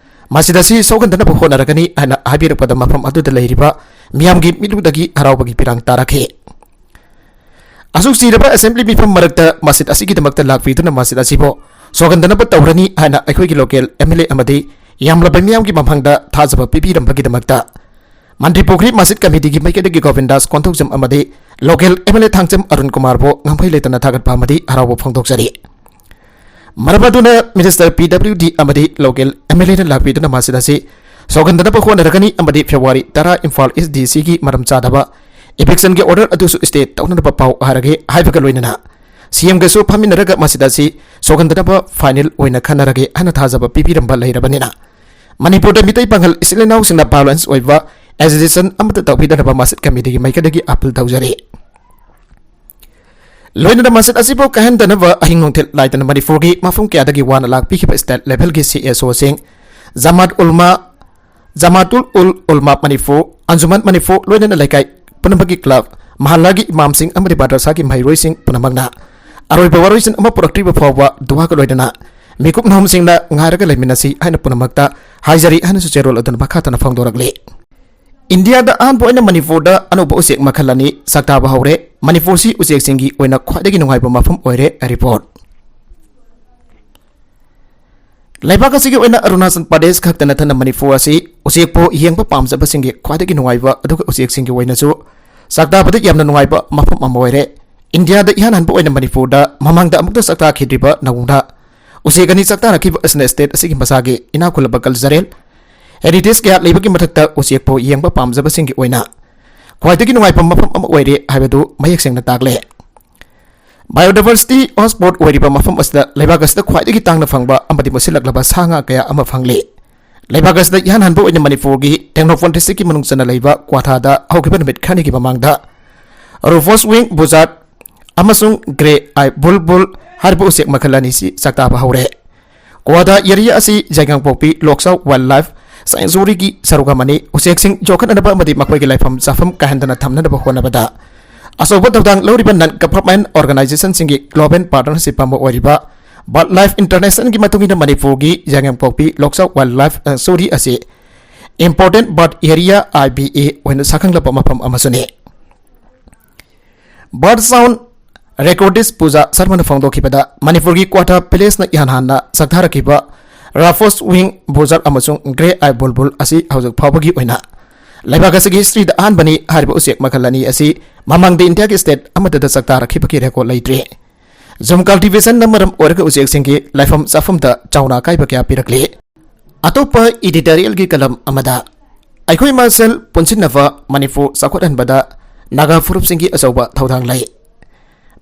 ꯃꯁꯖꯤꯗ ꯑꯁꯤ ꯁꯣꯛꯍꯟꯗꯅꯕ ꯍꯣꯠꯅꯔꯒꯅꯤ ꯍꯥꯏꯅ ꯍꯥꯏꯕꯤꯔꯛꯄꯗ ꯃꯐꯝ ꯑꯗꯨꯗ ꯂꯩꯔꯤꯕ ꯃꯤꯌꯥꯝꯒꯤ ꯃꯤꯠꯂꯨꯗꯒꯤ ꯍꯔꯥꯎꯕꯒꯤ ꯄꯤꯔꯥꯡ ꯇꯥꯔꯛꯈꯤ꯫ ꯑꯁꯨꯛ ꯆꯤꯔꯕ ꯑꯦꯁꯦꯝꯕ꯭ꯂꯤ ꯃꯤꯐꯝ ꯃꯔꯛꯇ ꯃꯁꯖꯤꯗ ꯑꯁꯤꯒꯤꯗꯃꯛꯇ ꯂꯥꯛꯄꯤꯗꯨꯅ ꯃꯁꯖꯤꯗ ꯑꯁꯤꯕꯨ ꯁꯣꯛꯍꯟꯗꯅꯕ ꯇꯧꯔꯅꯤ ꯍꯥꯏꯅ ꯑꯩꯈꯣꯏꯒꯤ ꯂꯣꯀꯦꯜ ꯑꯦꯝ ꯑꯦꯜ ꯑꯦ ꯑꯃꯗꯤ ꯌꯥꯝꯂꯕ ꯃꯤꯌꯥꯝꯒꯤ ꯃꯐꯝꯗ ꯊꯥꯖꯕ ꯄꯤꯕꯤꯔꯝꯕꯒꯤꯗꯃꯛꯇ ꯃꯟꯇ꯭ꯔꯤ ꯄꯨꯈ꯭ꯔꯤ ꯃꯁꯖꯤꯗ ꯀꯃꯤꯇꯤꯒꯤ ꯃꯥꯏꯀꯩꯗꯒꯤ ꯒꯣꯕꯤꯟꯗꯥꯁ ꯀꯣꯟꯊꯧꯖꯝ ꯑꯃꯗꯤ local M L A Thangjam Arun ꯀꯨꯃꯥꯔꯕꯨ ꯉꯝꯈꯩ ꯂꯩꯇꯅ ꯊꯥꯒꯠꯄ ꯑꯃꯗꯤ ꯍꯔꯥꯎꯕ ꯐꯣꯡꯗꯣꯛꯆꯔꯤ꯫ ꯃꯔꯝ ꯑꯗꯨꯅ ꯃꯤꯅꯤꯁꯇꯔ ꯄꯤ ꯗꯕ꯭ꯂꯤꯎ ꯗꯤ ꯑꯃꯗꯤ ꯂꯣꯀꯦꯜ ꯑꯦꯝ ꯑꯦꯜ ꯑꯦꯅ ꯂꯥꯛꯄꯤꯗꯨꯅ ꯃꯁꯖꯤꯗ ꯑꯁꯤ ꯁꯣꯛꯍꯟꯗꯅꯕ ꯍꯣꯠꯅꯔꯒꯅꯤ ꯑꯃꯗꯤ ꯐꯦꯕ꯭ꯔꯨꯋꯥꯔꯤ ꯇꯔꯥ ꯏꯝꯐꯥꯜ ꯏꯁ ꯗꯤ ꯁꯤꯒꯤ ꯃꯔꯝ ꯆꯥꯗꯕ ꯏꯚꯤꯛꯁꯟꯒꯤ ꯑꯣꯔꯗꯔ ꯑꯗꯨꯁꯨ ꯁ꯭ꯇꯦ ꯇꯧꯅꯅꯕ ꯄꯥꯎ ꯍꯥꯏꯔꯒꯦ ꯍꯥꯏꯕꯒ ꯂꯣꯏꯅꯅ ꯁꯤ ꯑꯦꯝꯒꯁꯨ ꯐꯝꯃꯤꯟꯅꯔꯒ ꯃꯁꯖꯤꯗ ꯑꯁꯤ ꯁꯣꯛꯍꯟꯗꯅꯕ ꯐꯥꯏꯅꯦꯜ ꯑꯣꯏꯅ ꯈꯟꯅꯔꯒꯦ ꯍꯥꯏꯅ ꯊꯥꯖꯕ ꯄꯤꯕꯤꯔꯝꯕ ꯂꯩꯔꯕꯅꯤꯅ ꯃꯅꯤꯄꯨꯔꯗ ꯃꯤꯇꯩ ꯄꯥꯉꯜ ꯏꯆꯤꯜ ꯏꯅꯥꯎꯁꯤꯡꯅ ꯚꯥꯏꯑꯣꯂꯦꯟꯁ ꯑꯣꯏꯕ ꯑꯦꯖꯤꯇꯦꯁꯟ ꯑꯃꯠꯇ ꯇꯧꯕꯤꯗꯅꯕ ꯃꯁꯖꯤꯗ ꯀꯃꯤꯇꯤꯒꯤ ꯃꯥꯏꯀꯩꯗꯒꯤ ꯑꯄꯤꯜ ꯇꯧꯖꯔꯤ꯫ ꯂꯣꯏꯅꯅ ꯃꯁꯖꯤꯗ ꯑꯁꯤꯕꯨ ꯀꯥꯏꯍꯟꯗꯅꯕ ꯑꯍꯤꯡ ꯅꯨꯡꯊꯤꯜ ꯂꯥꯏꯗꯅ ꯃꯅꯤꯄꯨꯔꯒꯤ ꯃꯐꯝ ꯀꯌꯥꯗꯒꯤ ꯋꯥꯅ ꯂꯥꯛꯄꯤꯈꯤꯕ ꯁ꯭ꯇꯦꯠ ꯂꯦꯚꯦꯜꯒꯤ ꯁꯤ ꯑꯦꯁ ꯑꯣꯁꯤꯡ, ꯖꯃꯥꯠ ꯎꯜꯃꯥ, ꯖꯃꯥꯇꯨꯜ ꯎꯜ ꯎꯜꯃꯥ ꯃꯅꯤꯄꯨꯔ, ꯑꯟꯖꯨꯃꯟ ꯃꯅꯤꯄꯨꯔ, ꯂꯣꯏꯅꯅ ꯂꯩꯀꯥꯏ ꯄꯨꯝꯅꯃꯛꯀꯤ ꯀ꯭ꯂꯕ, ꯃꯍꯜꯂꯥꯒꯤ ꯏꯃꯥꯝꯁꯤꯡ ꯑꯃꯗꯤ ꯃꯗ꯭ꯔꯁꯥꯒꯤ ꯃꯍꯩꯔꯣꯏꯁꯤꯡ ꯄꯨꯝꯅꯃꯛꯅ ꯑꯔꯣꯏꯕ ꯋꯥꯔꯣꯏꯁꯤꯟ ꯑꯃ ꯄꯨꯔꯛꯇ꯭ꯔꯤꯕ ꯐꯥꯎꯕ ꯗꯨꯋꯥꯒ ꯂꯣꯏꯅꯅ ꯃꯤꯀꯨꯞ ꯅꯍꯨꯝꯁꯤꯡꯅ ꯉꯥꯏꯔꯒ ꯂꯩꯃꯤꯟꯅꯁꯤ ꯍꯥꯏꯅ ꯄꯨꯝꯅꯃꯛꯇ ꯍꯥꯏꯖꯔꯤ ꯍꯥꯏꯅꯁꯨ ꯆꯦꯔꯣꯜ ꯑꯗꯨꯅ ꯃꯈꯥ ꯇꯥꯅ ꯐꯣꯡꯗꯣꯔꯛꯂꯤ꯫ ꯏꯟꯗꯤꯌꯥꯗ ꯑꯍꯥꯟꯕ ꯑꯣꯏꯅ ꯃꯅꯤꯄꯨꯔꯗ ꯑꯅꯧꯕ ꯎꯆꯦꯛ ꯃꯈꯜ ꯑꯅꯤ ꯁꯛꯇꯥꯕ ꯍꯧꯔꯦ꯫ ꯃꯅꯤꯄꯨꯔꯁꯤ ꯎꯆꯦꯛꯁꯤꯡꯒꯤ ꯑꯣꯏꯅ ꯈ꯭ꯋꯥꯏꯗꯒꯤ ꯅꯨꯡꯉꯥꯏꯕ ꯃꯐꯝ ꯑꯣꯏꯔꯦ꯫ ꯔꯤꯄꯣꯔꯠ꯫ ꯂꯩꯕꯥꯛ ꯑꯁꯤꯒꯤ ꯑꯣꯏꯅ ꯑꯔꯨꯅꯥꯆꯜ ꯄ꯭ꯔꯗꯦꯁ ꯈꯛꯇ ꯅꯠꯇꯅ ꯃꯅꯤꯄꯨꯔ ꯑꯁꯤ ꯎꯆꯦꯛꯄꯨ ꯌꯦꯡꯕ ꯄꯥꯝꯖꯕꯁꯤꯡꯒꯤ ꯈ꯭ꯋꯥꯏꯗꯒꯤ ꯅꯨꯡꯉꯥꯏꯕ, ꯑꯗꯨꯒ ꯎꯆꯦꯛꯁꯤꯡꯒꯤ ꯑꯣꯏꯅꯁꯨ ꯁꯛꯇꯥꯕꯗ ꯌꯥꯝꯅ ꯅꯨꯡꯉꯥꯏꯕ ꯃꯐꯝ ꯑꯃ ꯑꯣꯏꯔꯦ꯫ ꯏꯟꯗꯤꯌꯥꯗ ꯏꯍꯥꯟ ꯍꯥꯟꯕ ꯑꯣꯏꯅ ꯃꯅꯤꯄꯨꯔꯗ ꯃꯃꯥꯡꯗ ꯑꯃꯨꯛꯇ ꯁꯛꯇꯥꯈꯤꯗ꯭ꯔꯤꯕ ꯅꯧꯅ ꯎꯆꯦꯛ ꯑꯅꯤ ꯁꯛꯇꯥꯔꯛꯈꯤꯕ ꯑꯁꯤꯅ ꯁ꯭ꯇꯦꯠ ꯑꯁꯤꯒꯤ ꯃꯁꯥꯒꯤ ꯏꯅꯥꯛ ꯈꯨꯜꯂꯕ ꯀꯜꯆꯔꯦꯜ ꯍꯦꯔꯤꯇꯦꯖ ꯀꯌꯥ ꯂꯩꯕꯒꯤ ꯃꯊꯛꯇ ꯎꯆꯦꯛꯄꯨ ꯌꯦꯡꯕ ꯄꯥꯝꯖꯕꯁꯤꯡꯒꯤ ꯑꯣꯏꯅ ꯈ꯭ꯋꯥꯏꯗꯒꯤ ꯅꯨꯡꯉꯥꯏꯕ ꯃꯐꯝ ꯑꯃ ꯑꯣꯏꯔꯦ ꯍꯥꯏꯕꯗꯨ ꯃꯌꯦꯛ ꯁꯦꯡꯅ ꯇꯥꯛꯂꯦ꯫ ꯕꯥꯏꯑꯣꯗꯥꯏꯕꯔꯁꯤꯇꯤ ꯍꯣꯠꯁ꯭ꯄꯣꯠ ꯑꯣꯏꯔꯤꯕ ꯃꯐꯝ ꯑꯁꯤꯗ ꯂꯩꯕꯥꯛ ꯑꯁꯤꯗ ꯈ꯭ꯋꯥꯏꯗꯒꯤ ꯇꯥꯡꯅ ꯐꯪꯕ ꯑꯃꯗꯤ ꯃꯨꯠꯁꯤꯜꯂꯛꯂꯕ ꯁꯥ ꯉꯥ ꯀꯌꯥ ꯑꯃ ꯐꯪꯂꯤ꯫ ꯂꯩꯕꯥꯛ ꯑꯁꯤꯗ ꯏꯍꯥꯟ ꯍꯥꯟꯕ ꯑꯣꯏꯅ ꯃꯅꯤꯄꯨꯔꯒꯤ ꯇꯦꯡꯅꯧꯄꯜ ꯗꯤꯁꯇ꯭ꯔꯤꯛꯀꯤ ꯃꯅꯨꯡ ꯆꯟꯅ ꯂꯩꯕ ꯀ꯭ꯋꯥꯊꯥꯗ ꯍꯧꯈꯤꯕ ꯅꯨꯃꯤꯠ ꯈꯔꯅꯤꯒꯤ ꯃꯃꯥꯡꯗ ꯔꯨꯐꯣꯁ ꯋꯤꯡ ꯕꯨꯖꯥꯔꯠ ꯑꯃꯁꯨꯡ ꯒ꯭ꯔꯦ ꯑꯥꯏ ꯕꯨꯜꯕꯨꯜ ꯍꯥꯏꯔꯤꯕ ꯎꯆꯦꯛ ꯃꯈꯜ ꯑꯅꯤꯁꯤ ꯆꯥꯛꯇꯥꯕ ꯍꯧꯔꯦ꯫ ꯀ꯭ꯋꯥꯗꯥ ꯑꯦꯔꯤꯌꯥ ꯑꯁꯤ ꯌꯥꯏꯉꯪꯄꯣꯛꯄꯤ ꯂꯣꯛꯆꯥꯎ ꯋꯥꯏꯜ ꯂꯥꯏꯐ ꯁꯦꯡꯆꯨꯔꯤꯒꯤ ꯁꯔꯨꯛ ꯑꯃꯅꯤ꯫ ꯎꯆꯦꯛꯁꯤꯡ ꯌꯣꯛꯈꯠꯅꯅꯕ ꯑꯃꯗꯤ ꯃꯈꯣꯏꯒꯤ ꯂꯩꯐꯝ ꯆꯥꯐꯝ ꯀꯥꯏꯍꯟꯗꯅ ꯊꯝꯅꯅꯕ ꯍꯣꯠꯅꯕꯗ ꯑꯆꯧꯕ ꯊꯧꯗꯥꯡ ꯂꯧꯔꯤꯕ ꯅꯟ ꯒꯚꯔꯟꯃꯦꯟꯠ ꯑꯣꯔꯒꯅꯥꯏꯖꯦꯁꯟꯁꯤꯡꯒꯤ ꯒ꯭ꯂꯣꯕꯦꯜ ꯄꯥꯔꯠꯅꯔꯁꯤꯞ ꯑꯃ ꯑꯣꯏꯔꯤꯕ ꯕꯥꯔꯗ ꯂꯥꯏꯐ ꯏꯟꯇꯔꯅꯦꯁꯅꯦꯜꯒꯤ ꯃꯇꯨꯡ ꯏꯟꯅ ꯃꯅꯤꯄꯨꯔꯒꯤ ꯌꯥꯏꯉꯪꯄꯣꯛꯄꯤ ꯂꯣꯛꯆꯥꯎ ꯋꯥꯏꯜ ꯂꯥꯏꯐ ꯁꯦꯡꯆꯨꯔꯤ ꯑꯁꯤ important birth area, I B A, ꯑꯣꯏꯅ ꯁꯛꯈꯪꯂꯕ ꯃꯐꯝ ꯑꯃꯁꯨꯅꯤ꯫ ꯕꯥꯔꯗ ꯁꯥꯎꯟ ꯔꯦꯀꯣꯔꯗꯤꯁ ꯄꯨꯖꯥ ꯁꯔꯃꯅ ꯐꯣꯡꯗꯣꯛꯈꯤꯕꯗ, ꯃꯅꯤꯄꯨꯔꯒꯤ ꯀ꯭ꯋꯥꯊꯥ ꯄꯦꯂꯦꯁꯅ ꯏꯍꯥꯟ ꯍꯥꯟꯅ ꯁꯛꯊꯥꯔꯛꯈꯤꯕ ꯔꯥꯐꯣꯁ ꯋꯤꯡ ꯕꯨꯖꯥꯔꯗ ꯑꯃꯁꯨꯡ ꯒ꯭ꯔꯦ ꯑꯥꯏ ꯕꯨꯜꯕꯨꯜ ꯑꯁꯤ ꯍꯧꯖꯤꯛ ꯐꯥꯎꯕꯒꯤ ꯑꯣꯏꯅ ꯂꯩꯕꯥꯛ ꯑꯁꯤꯒꯤ ꯍꯤꯁꯇ꯭ꯔꯤꯗ ꯑꯍꯥꯟꯕꯅꯤ꯫ ꯍꯥꯏꯔꯤꯕ ꯎꯆꯦꯛ ꯃꯈꯜ ꯑꯅꯤ ꯑꯁꯤ ꯃꯃꯥꯡꯗ ꯏꯟꯗꯤꯌꯥꯒꯤ ꯁ꯭ꯇꯦꯠ ꯑꯃꯠꯇꯗ ꯆꯥꯛꯇꯥꯔꯛꯈꯤꯕꯒꯤ ꯔꯦꯀꯣꯔꯗ ꯂꯩꯇ꯭ꯔꯤ꯫ ꯖꯨꯝ ꯀꯜꯇꯤꯚꯦꯁꯟꯅ ꯃꯔꯝ ꯑꯣꯏꯔꯒ ꯎꯆꯦꯛꯁꯤꯡꯒꯤ ꯂꯩꯐꯝ ꯆꯥꯐꯝꯗ ꯆꯥꯎꯅ ꯑꯀꯥꯏꯕ ꯀꯌꯥ ꯄꯤꯔꯛꯂꯤ꯫ ꯑꯇꯣꯞꯄ ꯏꯗꯤꯇꯣꯔꯤꯌꯦꯜꯒꯤ ꯀꯂꯝ ꯑꯃꯗ, ꯑꯩꯈꯣꯏ ꯃꯁꯦꯜ ꯄꯨꯟꯁꯤꯟꯅꯕ ꯃꯅꯤꯄꯨꯔ ꯆꯥꯎꯈꯠꯍꯟꯕꯗ ꯅꯥꯒꯥ ꯐꯨꯔꯨꯞꯁꯤꯡꯒꯤ ꯑꯆꯧꯕ ꯊꯧꯗꯥꯡ ꯂꯩ꯫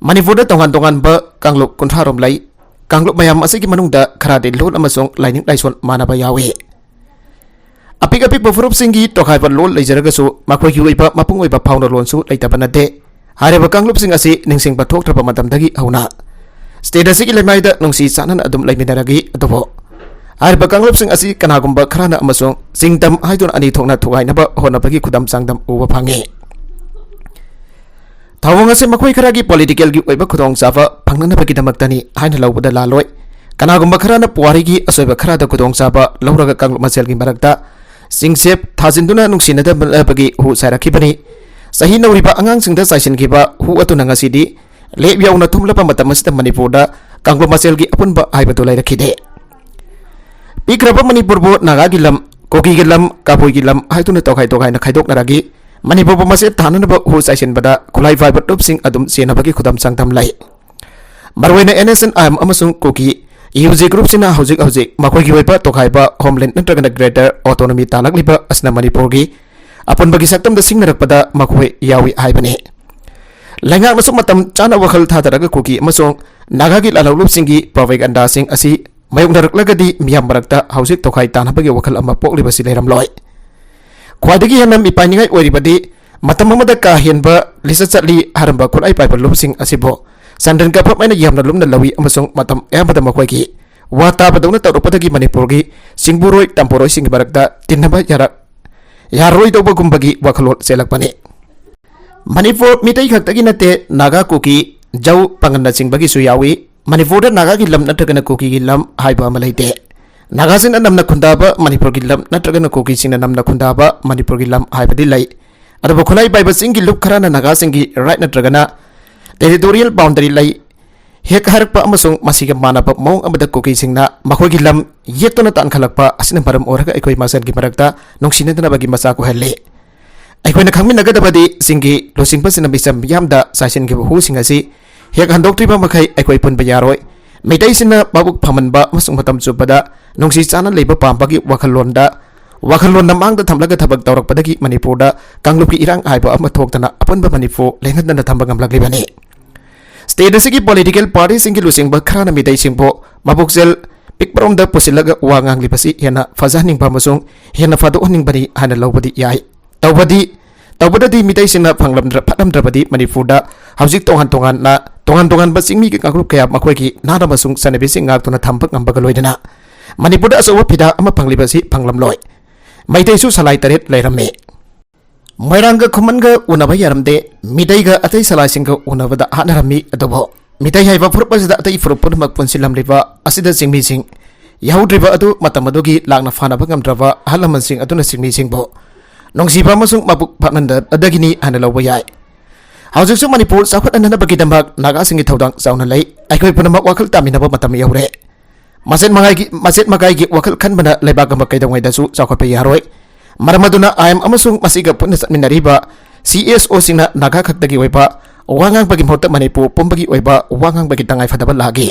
ꯃꯅꯤꯄꯨꯔꯗ ꯇꯣꯉꯥꯟ ꯇꯣꯉꯥꯟꯕ ꯀꯥꯡꯂꯨꯞ ꯀꯨꯟꯊ꯭ꯔꯥ ꯔꯣꯝ ꯂꯩ꯫ ꯀꯥꯡꯂꯨꯞ ꯃꯌꯥꯝ ꯑꯁꯤꯒꯤ ꯃꯅꯨꯡꯗ ꯈꯔꯗꯤ ꯂꯣꯟ ꯑꯃꯁꯨꯡ ꯂꯥꯏꯅꯤꯡ ꯂꯥꯏꯁꯣꯟ ꯃꯥꯟꯅꯕ ꯌꯥꯎꯏ꯫ ꯑꯄꯤꯛ ꯑꯄꯤꯛꯄ ꯐꯨꯔꯨꯞꯁꯤꯡꯒꯤ ꯇꯣꯈꯥꯏꯕ ꯂꯣꯟ ꯂꯩꯖꯔꯒꯁꯨ, ꯃꯈꯣꯏꯒꯤ ꯑꯣꯏꯕ ꯃꯄꯨꯡ ꯑꯣꯏꯕ ꯐꯥꯎꯅ ꯂꯣꯟꯁꯨ ꯂꯩꯇꯕ ꯅꯠꯇꯦ꯫ ꯍꯥꯏꯔꯤꯕ ꯀꯥꯡꯂꯨꯞꯁꯤꯡ ꯑꯁꯤ ꯅꯤꯡꯁꯤꯡꯕ ꯊꯣꯛꯇ꯭ꯔꯕ ꯃꯇꯝꯗꯒꯤ ꯍꯧꯅ ꯁ꯭ꯇꯦꯠ ꯑꯁꯤꯒꯤ ꯂꯩꯃꯥꯏꯗ ꯅꯨꯡꯁꯤ ꯆꯥꯟꯅꯅ ꯑꯗꯨꯝ ꯂꯩꯃꯤꯟꯅꯔꯛꯏ꯫ ꯑꯗꯨꯕꯨ ꯍꯥꯏꯔꯤꯕ ꯀꯥꯡꯂꯨꯞꯁꯤꯡ ꯑꯁꯤ ꯀꯅꯥꯒꯨꯝꯕ ꯈꯔꯅ ꯑꯃꯁꯨꯡ ꯆꯤꯡꯗꯝ ꯍꯥꯏꯗꯨꯅ ꯑꯅꯤ ꯊꯣꯛꯅ ꯊꯨꯒꯥꯏꯅꯕ ꯍꯣꯠꯅꯕꯒꯤ ꯈꯨꯗꯝ ꯆꯥꯡꯗꯝ ꯎꯕ ꯐꯪꯉꯤ꯫ ꯊꯧꯑꯣꯡ ꯑꯁꯤ ꯃꯈꯣꯏ ꯈꯔꯒꯤ ꯄꯣꯂꯤꯇꯤꯀꯦꯜꯒꯤ ꯑꯣꯏꯕ ꯈꯨꯗꯣꯡꯆꯥꯕ ꯐꯪꯅꯅꯕꯒꯤꯗꯃꯛꯇꯅꯤ ꯍꯥꯏꯅ ꯂꯧꯕꯗ ꯂꯥꯜꯂꯣꯏ꯫ ꯀꯅꯥꯒꯨꯝꯕ ꯈꯔꯅ ꯄꯨꯋꯥꯔꯤꯒꯤ ꯑꯆꯣꯏꯕ ꯈꯔꯗ ꯈꯨꯗꯣꯡꯆꯥꯕ ꯂꯧꯔꯒ ꯀꯥꯡꯂꯨꯞ ꯃꯁꯦꯜꯒꯤ ꯃꯔꯛꯇ ꯆꯤꯡꯁꯦꯞ ꯊꯥꯖꯤꯟꯗꯨꯅ ꯅꯨꯡꯁꯤꯅꯗꯕꯒꯤ ꯍꯨ ꯆꯥꯏꯔꯛꯈꯤꯕꯅꯤ꯫ ꯆꯍꯤ ꯅꯧꯔꯤꯕ ꯑꯉꯥꯡꯁꯤꯡꯗ ꯆꯥꯏꯁꯤꯟꯈꯤꯕ ꯍꯨ ꯑꯗꯨꯅ ꯉꯁꯤꯗꯤ ꯂꯦꯞ ꯌꯧꯅ ꯊꯨꯝꯂꯕ ꯃꯇꯝ ꯑꯁꯤꯗ ꯃꯅꯤꯄꯨꯔꯗ ꯀꯥꯡꯂꯨꯞ ꯃꯁꯦꯜꯒꯤ ꯑꯄꯨꯟꯕ ꯍꯥꯏꯕꯗꯨ ꯂꯩꯔꯛꯈꯤꯗꯦ꯫ ꯄꯤꯛꯈ꯭ꯔꯕ ꯃꯅꯤꯄꯨꯔꯕꯨ ꯅꯥꯒꯥꯒꯤ ꯂꯝ, ꯀꯨꯀꯤꯒꯤ ꯂꯝ, ꯀꯕꯨꯏꯒꯤ ꯂꯝ ꯍꯥꯏꯗꯨꯅ ꯇꯣꯈꯥꯏ ꯇꯣꯈꯥꯏꯅ ꯈꯥꯏꯗꯣꯛꯅꯔꯛꯏ꯫ ꯃꯅꯤꯄꯨꯔꯕꯨ ꯃꯆꯦꯠ ꯊꯥꯅꯅꯕ ꯍꯨ ꯆꯥꯏꯁꯤꯟꯕꯗ ꯈꯨꯠꯂꯥꯏ ꯄꯥꯏꯕ ꯂꯨꯞꯁꯤꯡ ꯑꯗꯨꯝ ꯆꯦꯟꯅꯕꯒꯤ ꯈꯨꯗꯝ ꯆꯥꯡꯗꯝ ꯂꯩ꯫ ꯃꯔꯨꯑꯣꯏꯅ N S N I M ꯑꯃꯁꯨꯡ ꯀꯨꯀꯤ ꯌꯨ ꯖꯤ ꯒ꯭ꯔꯨꯞꯁꯤꯅ ꯍꯧꯖꯤꯛ ꯍꯧꯖꯤꯛ ꯃꯈꯣꯏꯒꯤ ꯑꯣꯏꯕ ꯇꯣꯈꯥꯏꯕ ꯍꯣꯝꯂꯦꯟꯗ ꯅꯠꯇ꯭ꯔꯒꯅ ꯒ꯭ꯔꯦꯇꯔ ꯑꯣꯇꯣꯅꯣꯃꯤ ꯇꯥꯜꯂꯛꯂꯤꯕ ꯑꯁꯤꯅ ꯃꯅꯤꯄꯨꯔꯒꯤ ꯑꯄꯨꯟꯕꯒꯤ ꯁꯛꯇꯝꯗ ꯁꯤꯡꯅꯔꯛꯄꯗ ꯃꯈꯣꯏ ꯌꯥꯎꯏ ꯍꯥꯏꯕꯅꯤ꯫ ꯂꯩꯉꯥꯛꯅꯁꯨ ꯃꯇꯝ ꯆꯥꯅ ꯋꯥꯈꯜ ꯊꯥꯗꯔꯒ ꯀꯨꯀꯤ ꯑꯃꯁꯨꯡ ꯅꯥꯒꯥꯒꯤ ꯂꯥꯜꯍꯧꯂꯨꯞꯁꯤꯡꯒꯤ ꯄ꯭ꯔꯣꯄꯦꯒꯟꯗꯥꯁꯤꯡ ꯑꯁꯤ ꯃꯥꯌꯣꯛꯅꯔꯛꯂꯒꯗꯤ ꯃꯤꯌꯥꯝ ꯃꯔꯛꯇ ꯍꯧꯖꯤꯛ ꯇꯣꯈꯥꯏ ꯇꯥꯅꯕꯒꯤ ꯋꯥꯈꯜ ꯑꯃ ꯄꯣꯛꯂꯤꯕꯁꯤ ꯂꯩꯔꯝꯂꯣꯏ꯫ ꯈ꯭ꯋꯥꯏꯗꯒꯤ ꯍꯦꯟꯅ ꯃꯤꯄꯥꯏꯅꯤꯡꯉꯥꯏ ꯑꯣꯏꯔꯤꯕꯗꯤ ꯃꯇꯝ ꯑꯃꯗ ꯀꯥ ꯍꯦꯟꯕ ꯂꯤꯆꯠ ꯆꯠꯂꯤ ꯍꯥꯏꯔꯝꯕ ꯈꯨꯠꯂꯥꯏ ꯄꯥꯏꯕ ꯂꯨꯞꯁꯤꯡ ꯑꯁꯤꯕꯨ ꯆꯥꯟꯗꯦꯜ government ꯅ ꯌꯥꯝꯅ ꯂꯨꯝꯅ ꯂꯧꯏ ꯑꯃꯁꯨꯡ ꯃꯇꯝ ꯑꯌꯥꯝꯕꯗ ꯃꯈꯣꯏꯒꯤ ꯋꯥ ꯇꯥꯕꯗꯧꯅ ꯇꯧꯔꯛꯄꯗꯒꯤ ꯃꯅꯤꯄꯨꯔꯒꯤ ꯆꯤꯡꯕꯨꯔꯣꯏ ꯇꯝꯕꯨꯔꯣꯏꯁꯤꯡꯒꯤ ꯃꯔꯛꯇ ꯇꯤꯟꯅꯕ ꯌꯥꯔꯛ-, ꯌꯥꯔꯔꯣꯏꯗꯧꯕꯒꯨꯝꯕꯒꯤ ꯋꯥꯈꯜꯂꯣꯟ ꯆꯦꯜꯂꯛꯄꯅꯤ꯫ ꯃꯅꯤꯄꯨꯔ ꯃꯤꯇꯩ ꯈꯛꯇꯒꯤ ꯅꯠꯇꯦ, ꯅꯥꯒꯥ, ꯀꯨꯀꯤ, ꯖꯧ, ꯄꯥꯉꯜꯅꯆꯤꯡꯕꯒꯤꯁꯨ ꯌꯥꯎꯏ꯫ ꯃꯅꯤꯄꯨꯔꯗ ꯅꯥꯒꯥꯒꯤ ꯂꯝ ꯅꯠꯇ꯭ꯔꯒꯅ ꯀꯨꯀꯤꯒꯤ ꯂꯝ ꯍꯥꯏꯕ ꯑꯃ ꯂꯩꯇꯦ꯫ ꯅꯥꯒꯥꯁꯤꯡꯅ ꯅꯝꯅ ꯈꯨꯟꯗꯥꯕ ꯃꯅꯤꯄꯨꯔꯒꯤ ꯂꯝ ꯅꯠꯇ꯭ꯔꯒꯅ ꯀꯨꯀꯤꯁꯤꯡꯅ ꯅꯝꯅ ꯈꯨꯟꯗꯥꯕ ꯃꯅꯤꯄꯨꯔꯒꯤ ꯂꯝ ꯍꯥꯏꯕꯗꯤ ꯂꯩ꯫ ꯑꯗꯨꯕꯨ ꯈꯨꯠꯂꯥꯏ ꯄꯥꯏꯕ ꯆꯤꯡꯒꯤ ꯂꯨꯞ ꯈꯔꯅ ꯅꯥꯒꯥꯁꯤꯡꯒꯤ right ꯅꯠꯇ꯭ꯔꯒꯅ territorial boundary ꯂꯩ ꯍꯦꯛ ꯍꯥꯏꯔꯛꯄ ꯑꯃꯁꯨꯡ ꯃꯁꯤꯒ ꯃꯥꯟꯅꯕ ꯃꯑꯣꯡ ꯑꯃꯗ ꯀꯨꯀꯤꯁꯤꯡꯅ ꯃꯈꯣꯏꯒꯤ ꯂꯝ ꯌꯦꯛꯇꯨꯅ ꯇꯥꯟꯈꯠꯂꯛꯄ ꯑꯁꯤꯅ ꯃꯔꯝ ꯑꯣꯏꯔꯒ ꯑꯩꯈꯣꯏ ꯃꯁꯦꯜꯒꯤ ꯃꯔꯛꯇ ꯅꯨꯡꯁꯤꯅꯗꯅꯕꯒꯤ ꯃꯆꯥꯛ ꯑꯣꯏꯍꯜꯂꯤ꯫ ꯑꯩꯈꯣꯏꯅ ꯈꯪꯃꯤꯟꯅꯒꯗꯕꯗꯤ ꯆꯤꯡꯒꯤ ꯂꯨꯆꯤꯡꯕꯁꯤꯡꯅ ꯃꯤꯆꯝ ꯃꯤꯌꯥꯝꯗ ꯆꯥꯏꯁꯤꯟꯈꯤꯕ ꯍꯨꯁꯤꯡ ꯑꯁꯤ ꯍꯦꯛ ꯍꯟꯗꯣꯛꯇ꯭ꯔꯤꯕ ꯃꯈꯩ ꯑꯩꯈꯣꯏ ꯄꯨꯟꯕ ꯌꯥꯔꯣꯏ꯫ ꯃꯩꯇꯩꯁꯤꯡꯅ ꯃꯕꯨꯛ ꯐꯃꯟꯕ ꯑꯃꯁꯨꯡ ꯃꯇꯝ ꯆꯨꯞꯄꯗ ꯅꯨꯡꯁꯤ ꯆꯥꯟꯅ ꯂꯩꯕ ꯄꯥꯝꯕꯒꯤ ꯋꯥꯈꯜꯂꯣꯟꯗ, ꯋꯥꯈꯜꯂꯣꯟꯗ ꯃꯥꯡꯗ ꯊꯝꯂꯒ ꯊꯕꯛ ꯇꯧꯔꯛꯄꯗꯒꯤ ꯃꯅꯤꯄꯨꯔꯗ ꯀꯥꯡꯂꯨꯞꯀꯤ ꯏꯔꯥꯡ ꯍꯥꯏꯕ ꯑꯃ ꯊꯣꯛꯇꯅ ꯑꯄꯨꯟꯕ ꯃꯅꯤꯄꯨꯔ ꯂꯦꯡꯍꯟꯗꯅ ꯊꯝꯕ ꯉꯝꯂꯛꯂꯤꯕꯅꯤ꯫ State ꯑꯁꯤꯒꯤ political party ꯁꯤꯡꯒꯤ ꯂꯨꯆꯤꯡꯕ ꯈꯔꯅ ꯃꯤꯇꯩꯁꯤꯡꯕꯨ ꯃꯕꯨꯛꯆꯦꯜ ꯄꯤꯛꯄꯔꯣꯝꯗ ꯄꯨꯁꯤꯜꯂꯒ ꯋꯥ ꯉꯥꯡꯂꯤꯕꯁꯤ ꯍꯦꯟꯅ ꯐꯖꯍꯟꯅꯤꯡꯕ ꯑꯃꯁꯨꯡ ꯍꯦꯟꯅ ꯐꯥꯗꯣꯛꯍꯟꯅꯤꯡꯕꯅꯤ ꯍꯥꯏꯅ ꯂꯧꯕꯗꯤ ꯌꯥꯏ꯫ ꯇꯧꯕꯗꯤ, ꯇꯧꯕꯗꯗꯤ ꯃꯤꯇꯩꯁꯤꯡꯅ ꯐꯪꯂꯝꯗ꯭ꯔ-, ꯐꯠꯂꯝꯗ꯭ꯔꯕꯗꯤ ꯃꯅꯤꯄꯨꯔꯗ ꯍꯧꯖꯤꯛ ꯇꯣꯉꯥꯟ ꯇꯣꯉꯥꯟꯅ, ꯇꯣꯉꯥꯟ ꯇꯣꯉꯥꯟꯕ ꯆꯤꯡꯃꯤꯒꯤ ꯀꯥꯡꯂꯨꯞ ꯀꯌꯥ ꯃꯈꯣꯏꯒꯤ ꯅꯥꯠ ꯑꯃꯁꯨꯡ ꯆꯠꯅꯕꯤꯁꯤꯡ ꯉꯥꯛꯇꯨꯅ ꯊꯝꯕ ꯉꯝꯕꯒ ꯂꯣꯏꯅꯅ ꯃꯅꯤꯄꯨꯔꯗ ꯑꯆꯧꯕ ꯐꯤꯗꯥ ꯑꯃ ꯐꯪꯂꯤꯕ ꯑꯁꯤ ꯐꯪꯂꯝꯂꯣꯏ꯫ ꯃꯩꯇꯩꯁꯨ ꯁꯂꯥꯏ ꯇꯔꯦꯠ ꯂꯩꯔꯝꯃꯤ꯫ ꯃꯣꯏꯔꯥꯡꯒ ꯈꯨꯃꯟꯒ ꯎꯅꯕ ꯌꯥꯔꯝꯗꯦ, ꯃꯤꯇꯩꯒ ꯑꯇꯩ ꯁꯂꯥꯏꯁꯤꯡꯒ ꯎꯅꯕꯗ ꯍꯥꯠꯅꯔꯝꯃꯤ꯫ ꯑꯗꯨꯕꯨ ꯃꯤꯇꯩ ꯍꯥꯏꯕ ꯐꯨꯔꯨꯞ ꯑꯁꯤꯗ ꯑꯇꯩ ꯐꯨꯔꯨꯞ ꯄꯨꯝꯅꯃꯛ ꯄꯨꯟꯁꯤꯜꯂꯝꯂꯤꯕ ꯑꯁꯤꯗ ꯆꯤꯡꯃꯤꯁꯤꯡ ꯌꯥꯍꯧꯗ꯭ꯔꯤꯕ ꯑꯗꯨ ꯃꯇꯝ ꯑꯗꯨꯒꯤ ꯂꯥꯛꯅ ꯐꯥꯅꯕ ꯉꯝꯗ꯭ꯔꯕ ꯑꯍꯜ ꯂꯃꯟꯁꯤꯡ ꯑꯗꯨꯅ ꯆꯤꯡꯃꯤꯁꯤꯡꯕꯨ ꯅꯨꯡꯁꯤꯕ ꯑꯃꯁꯨꯡ ꯃꯕꯨꯛ ꯐꯠꯃꯟꯗꯕꯗꯒꯤꯅꯤ ꯍꯥꯏꯅ ꯂꯧꯕ ꯌꯥꯏ꯫ ꯍꯧꯖꯤꯛꯁꯨ ꯃꯅꯤꯄꯨꯔ ꯆꯥꯎꯈꯠꯍꯟꯅꯕꯒꯤꯗꯃꯛ ꯅꯥꯒꯥꯁꯤꯡꯒꯤ ꯊꯧꯗꯥꯡ ꯆꯥꯎꯅ ꯂꯩ꯫ ꯑꯩꯈꯣꯏ ꯄꯨꯝꯅꯃꯛ ꯋꯥꯈꯜ ꯇꯥꯃꯤꯟꯅꯕ ꯃꯇꯝ ꯌꯧꯔꯦ꯫ ꯃꯆꯦꯠ ꯃꯀꯥꯏꯒꯤ, ꯃꯆꯦꯠ ꯃꯀꯥꯏꯒꯤ ꯋꯥꯈꯜ ꯈꯟꯕꯅ ꯂꯩꯕꯥꯛ ꯑꯃ ꯀꯩꯗꯧꯉꯩꯗꯁꯨ ꯆꯥꯎꯈꯠꯄ ꯌꯥꯔꯣꯏ꯫ ꯃꯔꯝ ꯑꯗꯨꯅ ꯑꯥꯏ ꯑꯦꯝ ꯑꯃꯁꯨꯡ ꯃꯁꯤꯒ ꯄꯨꯟꯅ ꯆꯠꯃꯤꯟꯅꯔꯤꯕ ꯁꯤ ꯑꯦꯁ ꯑꯣꯁꯤꯡꯅ ꯅꯥꯒꯥ ꯈꯛꯇꯒꯤ ꯑꯣꯏꯕ ꯋꯥ ꯉꯥꯡꯕꯒꯤ ꯃꯍꯨꯠꯇ ꯃꯅꯤꯄꯨꯔ ꯄꯨꯝꯕꯒꯤ ꯑꯣꯏꯕ ꯋꯥ ꯉꯥꯡꯕꯒꯤ ꯇꯉꯥꯏꯐꯗꯕ ꯂꯥꯛꯏ꯫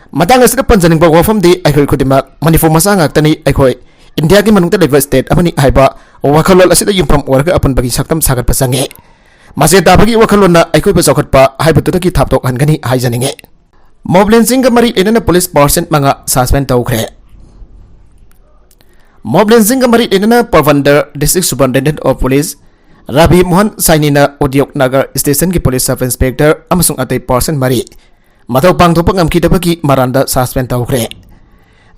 ꯃꯇꯥꯡ ꯑꯁꯤꯗ ꯄꯟꯖꯅꯤꯡꯕ ꯋꯥꯐꯝꯗꯤ ꯑꯩꯈꯣꯏ ꯈꯨꯗꯤꯡꯃꯛ ꯃꯅꯤꯄꯨꯔ ꯃꯆꯥ ꯉꯥꯛꯇꯅꯤ, ꯑꯩꯈꯣꯏ ꯏꯟꯗꯤꯌꯥꯒꯤ ꯃꯅꯨꯡꯗ ꯂꯩꯕ state ꯑꯃꯅꯤ ꯍꯥꯏꯕ ꯋꯥꯈꯜꯂꯣꯟ ꯑꯁꯤꯗ ꯌꯨꯝꯐꯝ ꯑꯣꯏꯔꯒ ꯑꯄꯨꯟꯕꯒꯤ ꯁꯛꯇꯝ ꯁꯥꯒꯠꯄ ꯆꯪꯉꯤ꯫ ꯃꯆꯦ ꯇꯥꯕꯒꯤ ꯋꯥꯈꯜꯂꯣꯟꯅ ꯑꯩꯈꯣꯏꯕꯨ ꯆꯥꯎꯈꯠꯄ ꯍꯥꯏꯕꯗꯨꯗꯒꯤ ꯊꯥꯞꯇꯣꯛꯍꯟꯒꯅꯤ ꯍꯥꯏꯖꯅꯤꯡꯉꯤ꯫ Mob lynchingꯒ ꯃꯔꯤ ꯂꯩꯅꯅ police percent ꯃꯉꯥ suspend ꯇꯧꯈ꯭ꯔꯦ꯫ Mob lynchingꯒ ꯃꯔꯤ ꯂꯩꯅꯅ Porbandar District Superintendent of Police Rabi Mohan ꯁꯥꯏꯅꯤꯅ ꯎꯗꯤꯌꯣꯛ ꯅꯒꯔ ꯁ꯭ꯇꯦꯁꯟꯒꯤ ꯄꯨꯂꯤꯁ ꯁꯕ ꯏꯟꯁꯄꯦꯛꯇꯔ ꯑꯃꯁꯨꯡ ꯑꯇꯩ ꯄꯥꯔꯁꯟ ꯃꯔꯤ ꯃꯊꯧ ꯄꯥꯡꯊꯣꯛꯄ ꯉꯝꯈꯤꯗꯕꯒꯤ ꯃꯔꯥꯟꯗ ꯁꯁꯄꯦꯟ ꯇꯧꯈ꯭ꯔꯦ꯫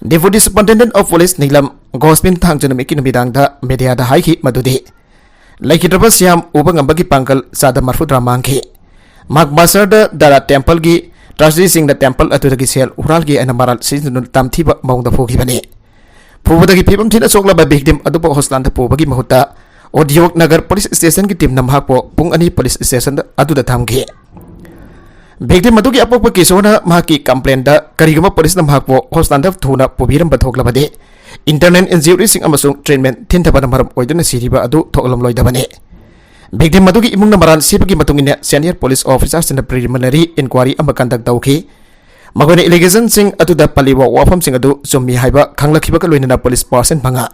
Deputy Superintendent of Police Neelam ꯒꯣꯁꯃꯤꯟ ꯊꯥꯡꯖ ꯅꯨꯃꯤꯠꯀꯤ ꯅꯨꯃꯤꯗꯥꯡꯗ ꯃꯦꯗꯤꯌꯥꯗ ꯍꯥꯏꯈꯤ ꯃꯗꯨꯗꯤ ꯂꯩꯈꯤꯗ꯭ꯔꯕ ꯁ꯭ꯌꯥꯝ ꯎꯕ ꯉꯝꯕꯒꯤ ꯄꯥꯡꯒꯜ ꯆꯥꯗ ꯃꯔꯐꯨꯇꯔꯥ ꯃꯥꯡꯈꯤ꯫ ꯃꯍꯥꯛ ꯕꯥꯁꯔꯗ ꯗꯥꯔꯥ ꯇꯦꯝꯄꯜꯒꯤ ꯇ꯭ꯔꯁꯇꯤꯁꯤꯡꯅ ꯇꯦꯝꯄꯜ ꯑꯗꯨꯗꯒꯤ ꯁꯦꯜ ꯍꯨꯔꯥꯜꯒꯦ ꯍꯥꯏꯅ ꯃꯔꯥꯜ ꯁꯤꯖꯤꯟꯅꯗꯨꯅ ꯇꯝꯊꯤꯕ ꯃꯑꯣꯡꯗ ꯐꯨꯈꯤꯕꯅꯤ꯫ ꯐꯨꯕꯗꯒꯤ ꯐꯤꯕꯝ ꯊꯤꯅ ꯁꯣꯛꯂꯕ ꯚꯤꯛꯇꯤꯝ ꯑꯗꯨꯕꯨ ꯍꯣꯁꯄꯤꯇꯥꯜꯗ ꯄꯨꯕꯒꯤ ꯃꯍꯨꯠꯇ ꯎꯗꯤꯌꯣꯛ ꯅꯒꯔ ꯄꯨꯂꯤꯁ ꯁ꯭ꯇꯦꯁꯟꯒꯤ ꯇꯤꯝꯅ ꯃꯍꯥꯛꯄꯨ ꯄꯨꯡ ꯑꯅꯤ ꯄꯨꯂꯤꯁ ꯁ꯭ꯇꯦꯁꯟ ꯑꯗꯨꯗ ꯊꯝꯈꯤ꯫ ꯚꯤꯛꯇꯤꯝ ꯑꯗꯨꯒꯤ ꯑꯄꯣꯛꯄ ꯀꯤꯁꯣꯔꯅ ꯃꯍꯥꯛꯀꯤ ꯀꯝꯄ꯭ꯂꯦꯟꯗ ꯀꯔꯤꯒꯨꯝꯕ ꯄꯨꯂꯤꯁꯅ ꯃꯍꯥꯛꯄꯨ ꯍꯣꯁꯄꯤꯇꯥꯜꯗ ꯊꯨꯅ ꯄꯨꯕꯤꯔꯝꯕ ꯊꯣꯛꯂꯕꯗꯤ ꯏꯟꯇꯔꯅꯦꯜ ꯏꯟꯖꯨꯔꯤꯁꯤꯡ ꯑꯃꯁꯨꯡ ꯇ꯭ꯔꯤꯠꯃꯦꯟ ꯊꯤꯟꯊꯕꯅ ꯃꯔꯝ ꯑꯣꯏꯗꯨꯅ ꯁꯤꯔꯤꯕ ꯑꯗꯨ ꯊꯣꯛꯂꯝꯂꯣꯏꯗꯕꯅꯤ꯫ ꯚꯤꯛꯇꯤꯝ ꯑꯗꯨꯒꯤ ꯏꯃꯨꯡꯅ ꯃꯔꯥꯜ ꯁꯤꯕꯒꯤ ꯃꯇꯨꯡ ꯏꯟꯅ ꯁꯦꯅꯤꯌꯔ ꯄꯨꯂꯤꯁ ꯑꯣꯐꯤꯁꯥꯔꯁꯤꯡꯅ ꯄ꯭ꯔꯤꯂꯤꯃꯤꯅꯔꯤ ꯏꯟꯀ꯭ꯋꯥꯔꯤ ꯑꯃ ꯀꯟꯗꯛ ꯇꯧꯈꯤ꯫ ꯃꯈꯣꯏꯅ ꯑꯦꯂꯤꯒꯦꯁꯟꯁꯤꯡ ꯑꯗꯨꯗ ꯄꯜꯂꯤꯕ ꯋꯥꯐꯝꯁꯤꯡ ꯑꯗꯨ ꯆꯨꯝꯃꯤ ꯍꯥꯏꯕ ꯈꯪꯂꯛꯈꯤꯕꯒ ꯂꯣꯏꯅꯅ ꯄꯨꯂꯤꯁ ꯄꯥꯔꯁꯟ ꯃꯉꯥ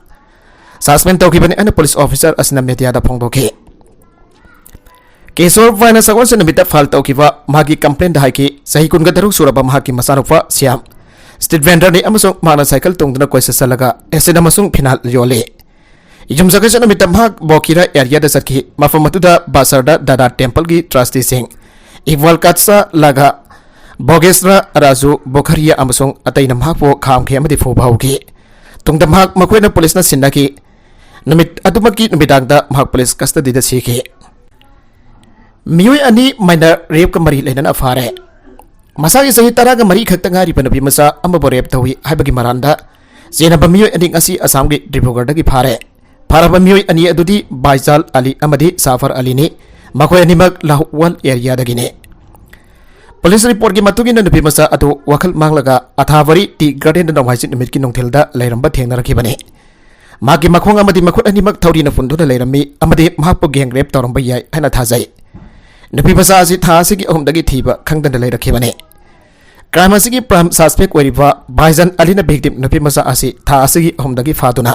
ꯁꯁꯄꯦꯟ ꯇꯧꯈꯤꯕꯅꯤ ꯍꯥꯏꯅ ꯄꯨꯂꯤꯁ ꯑꯣꯐꯤꯁꯥꯔ ꯑꯁꯤꯅ ꯃꯦꯗꯤꯌꯥꯗ ꯐꯣꯡꯗꯣꯛꯈꯤ꯫ ꯀꯦꯁꯣꯔ ꯚꯥꯏꯅ ꯁꯒꯣꯜꯁꯦꯟ ꯅꯨꯃꯤꯠꯇ ꯐꯥꯏꯜ ꯇꯧꯈꯤꯕ ꯃꯍꯥꯛꯀꯤ ꯀꯝꯄ꯭ꯂꯦꯟꯗ ꯍꯥꯏꯈꯤ, ꯆꯍꯤ ꯀꯨꯟꯒ ꯇꯔꯨꯛ ꯁꯨꯔꯕ ꯃꯍꯥꯛꯀꯤ ꯃꯆꯥꯅꯨꯄꯥ ꯁ꯭ꯌꯥꯝ ꯁ꯭ꯇ꯭ꯔꯤꯠ ꯚꯦꯟꯗꯔꯅꯤ ꯑꯃꯁꯨꯡ ꯃꯍꯥꯛꯅ ꯁꯥꯏꯀꯜ ꯇꯣꯡꯗꯨꯅ ꯀꯣꯏꯆꯠ ꯆꯠꯂꯒ ꯑꯦꯁꯤꯗ ꯑꯃꯁꯨꯡ ꯐꯤꯅꯥꯏꯜ ꯌꯣꯜꯂꯤ꯫ ꯌꯨꯝꯁꯀꯩꯁ ꯅꯨꯃꯤꯠꯇ ꯃꯍꯥꯛ ꯕꯣꯀꯤꯔꯥ ꯑꯦꯔꯤꯌꯥꯗ ꯆꯠꯈꯤ꯫ ꯃꯐꯝ ꯑꯗꯨꯗ ꯕꯥꯁꯔꯗ ꯗꯥꯗꯥ ꯇꯦꯝꯄꯜꯒꯤ ꯇ꯭ꯔꯁꯇꯤꯁꯤꯡ ꯏꯛꯕꯥꯜ ꯀꯥꯠꯁꯥ ꯂꯥꯒꯥ, ꯕꯣꯒꯦꯁ꯭ꯔꯥ ꯔꯥꯖꯨ, ꯕꯣꯈꯔꯤꯌꯥ ꯑꯃꯁꯨꯡ ꯑꯇꯩꯅ ꯃꯍꯥꯛꯄꯨ ꯈꯥꯝꯈꯤ ꯑꯃꯗꯤ ꯐꯨꯕ ꯍꯧꯈꯤ꯫ ꯇꯨꯡꯗ ꯃꯍꯥꯛ ꯃꯈꯣꯏꯅ ꯄꯨꯂꯤꯁꯅ ꯁꯤꯟꯅꯈꯤ꯫ ꯅꯨꯃꯤꯠ ꯑꯗꯨꯃꯛꯀꯤ ꯅꯨꯃꯤꯗꯥꯡꯗ ꯃꯍꯥꯛ ꯄꯨꯂꯤꯁ ꯀꯁꯇꯗꯤꯗ ꯁꯤꯈꯤ꯫ ꯃꯤꯑꯣꯏ ꯑꯅꯤ ꯃꯥꯏꯅꯔ ꯔꯦꯞꯀ ꯃꯔꯤ ꯂꯩꯅꯅ ꯐꯥꯔꯦ꯫ ꯃꯁꯥꯒꯤ ꯆꯍꯤ ꯇꯔꯥꯒ ꯃꯔꯤ ꯈꯛꯇ ꯉꯥꯏꯔꯤꯕ ꯅꯨꯄꯤ ꯃꯆꯥ ꯑꯃꯕꯨ ꯔꯦꯞ ꯇꯧꯏ ꯍꯥꯏꯕꯒꯤ ꯃꯔꯥꯟꯗ ꯆꯦꯟꯅꯕ ꯃꯤꯑꯣꯏ ꯑꯅꯤ ꯉꯁꯤ ꯑꯁꯥꯝꯒꯤ ꯗꯤꯕ꯭ꯔꯨꯒꯔꯗꯒꯤ ꯐꯥꯔꯦ꯫ ꯐꯥꯔꯕ ꯃꯤꯑꯣꯏ ꯑꯅꯤ ꯑꯗꯨꯗꯤ ꯕꯥꯏꯖꯥꯜ ꯑꯂꯤ ꯑꯃꯗꯤ ꯁꯥꯐꯔ ꯑꯂꯤꯅꯤ꯫ ꯃꯈꯣꯏ ꯑꯅꯤꯃꯛ ꯂꯥꯍꯨꯋꯥꯜ ꯑꯦꯔꯤꯌꯥꯗꯒꯤꯅꯤ꯫ ꯄꯨꯂꯤꯁ ꯔꯤꯄꯣꯔꯠꯀꯤ ꯃꯇꯨꯡ ꯏꯟꯅ ꯅꯨꯄꯤ ꯃꯆꯥ ꯑꯗꯨ ꯋꯥꯈꯜ ꯃꯥꯡꯂꯒ ꯑꯊꯥꯕꯔꯤ ꯇꯤ ꯒꯥꯔꯗꯦꯟꯗ ꯅꯣꯡꯃꯥꯏꯖꯤꯡ ꯅꯨꯃꯤꯠꯀꯤ ꯅꯨꯡꯊꯤꯜꯗ ꯂꯩꯔꯝꯕ ꯊꯦꯡꯅꯔꯛꯈꯤꯕꯅꯤ꯫ ꯃꯍꯥꯛꯀꯤ ꯃꯈꯣꯡ ꯑꯃꯗꯤ ꯃꯈꯨꯠ ꯑꯅꯤꯃꯛ ꯊꯧꯔꯤꯅ ꯄꯨꯟꯗꯨꯅ ꯂꯩꯔꯝꯃꯤ ꯑꯃꯗꯤ ꯃꯍꯥꯛꯄꯨ ꯒꯦꯡ ꯔꯦꯞ ꯇꯧꯔꯝꯕ ꯌꯥꯏ ꯍꯥꯏꯅ ꯊꯥꯖꯩ꯫ ꯅꯨꯄꯤ ꯃꯆꯥ ꯑꯁꯤ ꯊꯥ ꯑꯁꯤꯒꯤ ꯑꯍꯨꯝꯗꯒꯤ ꯊꯤꯕ ꯈꯪꯗꯅ ꯂꯩꯔꯛꯈꯤꯕꯅꯤ꯫ ꯀ꯭ꯔꯥꯏꯝ ꯑꯁꯤꯒꯤ ꯄ꯭ꯔꯥꯏꯝ ꯁꯁꯄꯦꯛ ꯑꯣꯏꯔꯤꯕ ꯚꯥꯏꯖꯟ ꯑꯂꯤꯅ ꯚꯤꯛꯇꯤꯝ ꯅꯨꯄꯤ ꯃꯆꯥ ꯑꯁꯤ ꯊꯥ ꯑꯁꯤꯒꯤ ꯑꯍꯨꯝꯗꯒꯤ ꯐꯥꯗꯨꯅ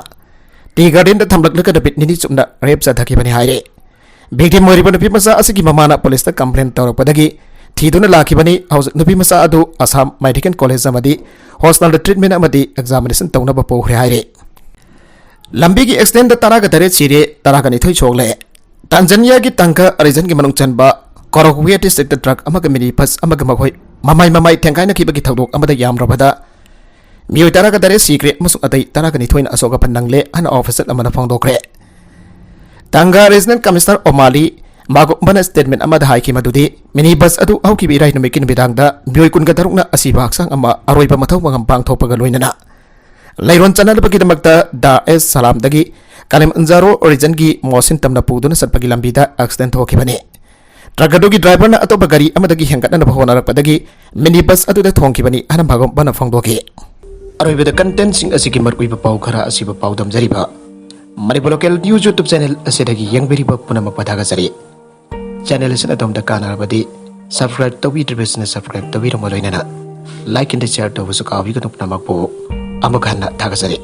ꯇꯤ ꯒꯥꯔꯗꯦꯟꯗ ꯊꯝꯂꯛꯂꯒ ꯅꯨꯃꯤꯠ ꯅꯤꯅꯤ ꯆꯨꯞꯅ ꯔꯦꯞ ꯆꯠꯊꯈꯤꯕꯅꯤ ꯍꯥꯏꯔꯤ꯫ ꯚꯤꯛꯇꯤꯝ ꯑꯣꯏꯔꯤꯕ ꯅꯨꯄꯤ ꯃꯆꯥ ꯑꯁꯤꯒꯤ ꯃꯃꯥꯅ ꯄꯨꯂꯤꯁꯇ ꯀꯝꯄ꯭ꯂꯦꯟ ꯇꯧꯔꯛꯄꯗꯒꯤ ꯊꯤꯗꯨꯅ ꯂꯥꯛꯈꯤꯕꯅꯤ꯫ ꯍꯧꯖꯤꯛ ꯅꯨꯄꯤ ꯃꯆꯥ ꯑꯗꯨ ꯑꯁꯥꯝ ꯃꯦꯗꯤꯀꯦꯜ ꯀꯣꯂꯦꯖ ꯑꯃꯗꯤ ꯍꯣꯁꯄꯤꯇꯥꯜꯗ ꯇ꯭ꯔꯤꯠꯃꯦꯟ ꯑꯃꯗꯤ ꯑꯦꯛꯖꯥꯃꯤꯅꯦꯁꯟ ꯇꯧꯅꯕ ꯄꯨꯈ꯭ꯔꯦ ꯍꯥꯏꯔꯤ꯫ ꯂꯝꯕꯤꯒꯤ ꯑꯦꯛꯁꯤꯗꯦꯟꯗ ꯇꯔꯥꯒ ꯇꯔꯦꯠ ꯁꯤꯔꯦ, ꯇꯔꯥꯒ ꯅꯤꯊꯣꯏ ꯁꯣꯛꯂꯦ꯫ ꯇꯥꯟꯖꯥꯅꯤꯌꯥꯒꯤ ꯇꯥꯡꯒꯥ ꯔꯤꯖꯟꯒꯤ ꯃꯅꯨꯡ ꯆꯟꯕ ꯀꯣꯔꯣꯒꯋꯦ ꯗꯤꯁꯇ꯭ꯔꯤꯛꯇ ꯇ꯭ꯔꯛ ꯑꯃꯒ ꯃꯤꯅꯤ ꯕꯁ ꯑꯃꯒ ꯃꯈꯣꯏ ꯃꯃꯥꯏ ꯃꯃꯥꯏ ꯊꯦꯡꯒꯥꯏꯅꯈꯤꯕꯒꯤ ꯊꯧꯗꯣꯛ ꯑꯃꯗ ꯌꯥꯝꯗ꯭ꯔꯕꯗ ꯃꯤꯑꯣꯏ ꯇꯔꯥꯒ ꯇꯔꯦꯠ ꯁꯤꯈ꯭ꯔꯦ ꯑꯃꯁꯨꯡ ꯑꯇꯩ ꯇꯔꯥꯒ ꯅꯤꯊꯣꯏꯅ ꯑꯁꯣꯛ ꯑꯄꯟ ꯅꯪꯂꯦ ꯍꯥꯏꯅ ꯑꯣꯐꯤꯁꯤꯌꯦꯜ ꯑꯃꯅ ꯐꯣꯡꯗꯣꯛꯈ꯭ꯔꯦ꯫ ꯇꯥꯡꯒꯥ ꯔꯤꯖꯅꯦꯜ ꯀꯃꯤꯁꯅꯔ ꯑꯣꯃꯥꯂꯤ ꯃꯥꯒꯨꯝꯕꯅ ꯁ꯭ꯇꯦꯠꯃꯦꯟ ꯑꯃꯗ ꯍꯥꯏꯈꯤ ꯃꯗꯨꯗꯤ ꯃꯤꯅꯤ ꯕꯁ ꯑꯗꯨ ꯍꯧꯈꯤꯕ ꯏꯔꯥꯏ ꯅꯨꯃꯤꯠꯀꯤ ꯅꯨꯃꯤꯗꯥꯡꯗ ꯃꯤꯑꯣꯏ ꯀꯨꯟꯒ ꯇꯔꯨꯛꯅ ꯑꯁꯤꯕ ꯍꯛꯆꯥꯡ ꯑꯃ ꯑꯔꯣꯏꯕ ꯃꯊꯧ ꯃꯉꯝ ꯄꯥꯡꯊꯣꯛꯄꯒ ꯂꯣꯏꯅꯅ ꯂꯩꯔꯣꯟ ꯆꯠꯅꯅꯕꯒꯤꯗꯃꯛꯇ ꯗꯥꯔ ꯑꯦꯁ ꯁꯂꯥꯝꯗꯒꯤ ꯀꯂꯤꯃꯟꯖꯥꯔꯣ ꯔꯤꯖꯟꯒꯤ ꯃꯣꯁꯤꯟ ꯇꯝꯅ ꯄꯨꯗꯨꯅ ꯆꯠꯄꯒꯤ ꯂꯝꯕꯤꯗ ꯑꯦꯛꯁꯤꯗꯦꯟ ꯊꯣꯛꯈꯤꯕꯅꯤ꯫ ꯇ꯭ꯔꯛ ꯑꯗꯨꯒꯤ ꯗ꯭ꯔꯥꯏꯚꯔꯅ ꯑꯇꯣꯞꯄ ꯒꯥꯔꯤ ꯑꯃꯗꯒꯤ ꯍꯦꯟꯒꯠꯅꯅꯕ ꯍꯣꯠꯅꯔꯛꯄꯗꯒꯤ ꯃꯤꯅꯤ ꯕꯁ ꯑꯗꯨꯗ ꯊꯣꯡꯈꯤꯕꯅꯤ ꯍꯥꯏꯅ ꯃꯥꯒꯨꯝꯕꯅ ꯐꯣꯡꯗꯣꯛꯈꯤ꯫ ꯑꯔꯣꯏꯕꯗ ꯀꯟꯇꯦꯟꯁꯤꯡ ꯑꯁꯤꯒꯤ ꯃꯔꯨꯑꯣꯏꯕ ꯄꯥꯎ ꯈꯔ ꯑꯁꯤꯕꯨ ꯄꯥꯎꯗꯝꯖꯔꯤꯕ Manipur local news YouTube channel ꯑꯁꯤꯗꯒꯤ ꯌꯦꯡꯕꯤꯔꯤꯕ ꯄꯨꯝꯅꯃꯛꯄꯨ ꯊꯥꯒꯠꯆꯔꯤ꯫ ꯆꯦꯅꯦꯜ ꯑꯁꯤꯅ ꯑꯗꯣꯝꯗ ꯀꯥꯟꯅꯔꯕꯗꯤ ꯁꯕꯁꯀ꯭ꯔꯥꯏꯕ ꯇꯧꯕꯤꯗ꯭ꯔꯤꯕꯁꯤꯡꯅ ꯁꯕꯁꯀ꯭ꯔꯥꯏꯕ ꯇꯧꯕꯤꯔꯝꯕ ꯂꯣꯏꯅꯅ ꯂꯥꯏꯛ ꯑꯦꯟ ꯁꯤꯌꯥꯔ ꯇꯧꯕꯁꯨ ꯀꯥꯎꯕꯤꯒꯅꯨ꯫ ꯄꯨꯝꯅꯃꯛꯄꯨ ꯑꯃꯨꯛ ꯍꯟꯅ ꯊꯥꯒꯠꯆꯔꯤ꯫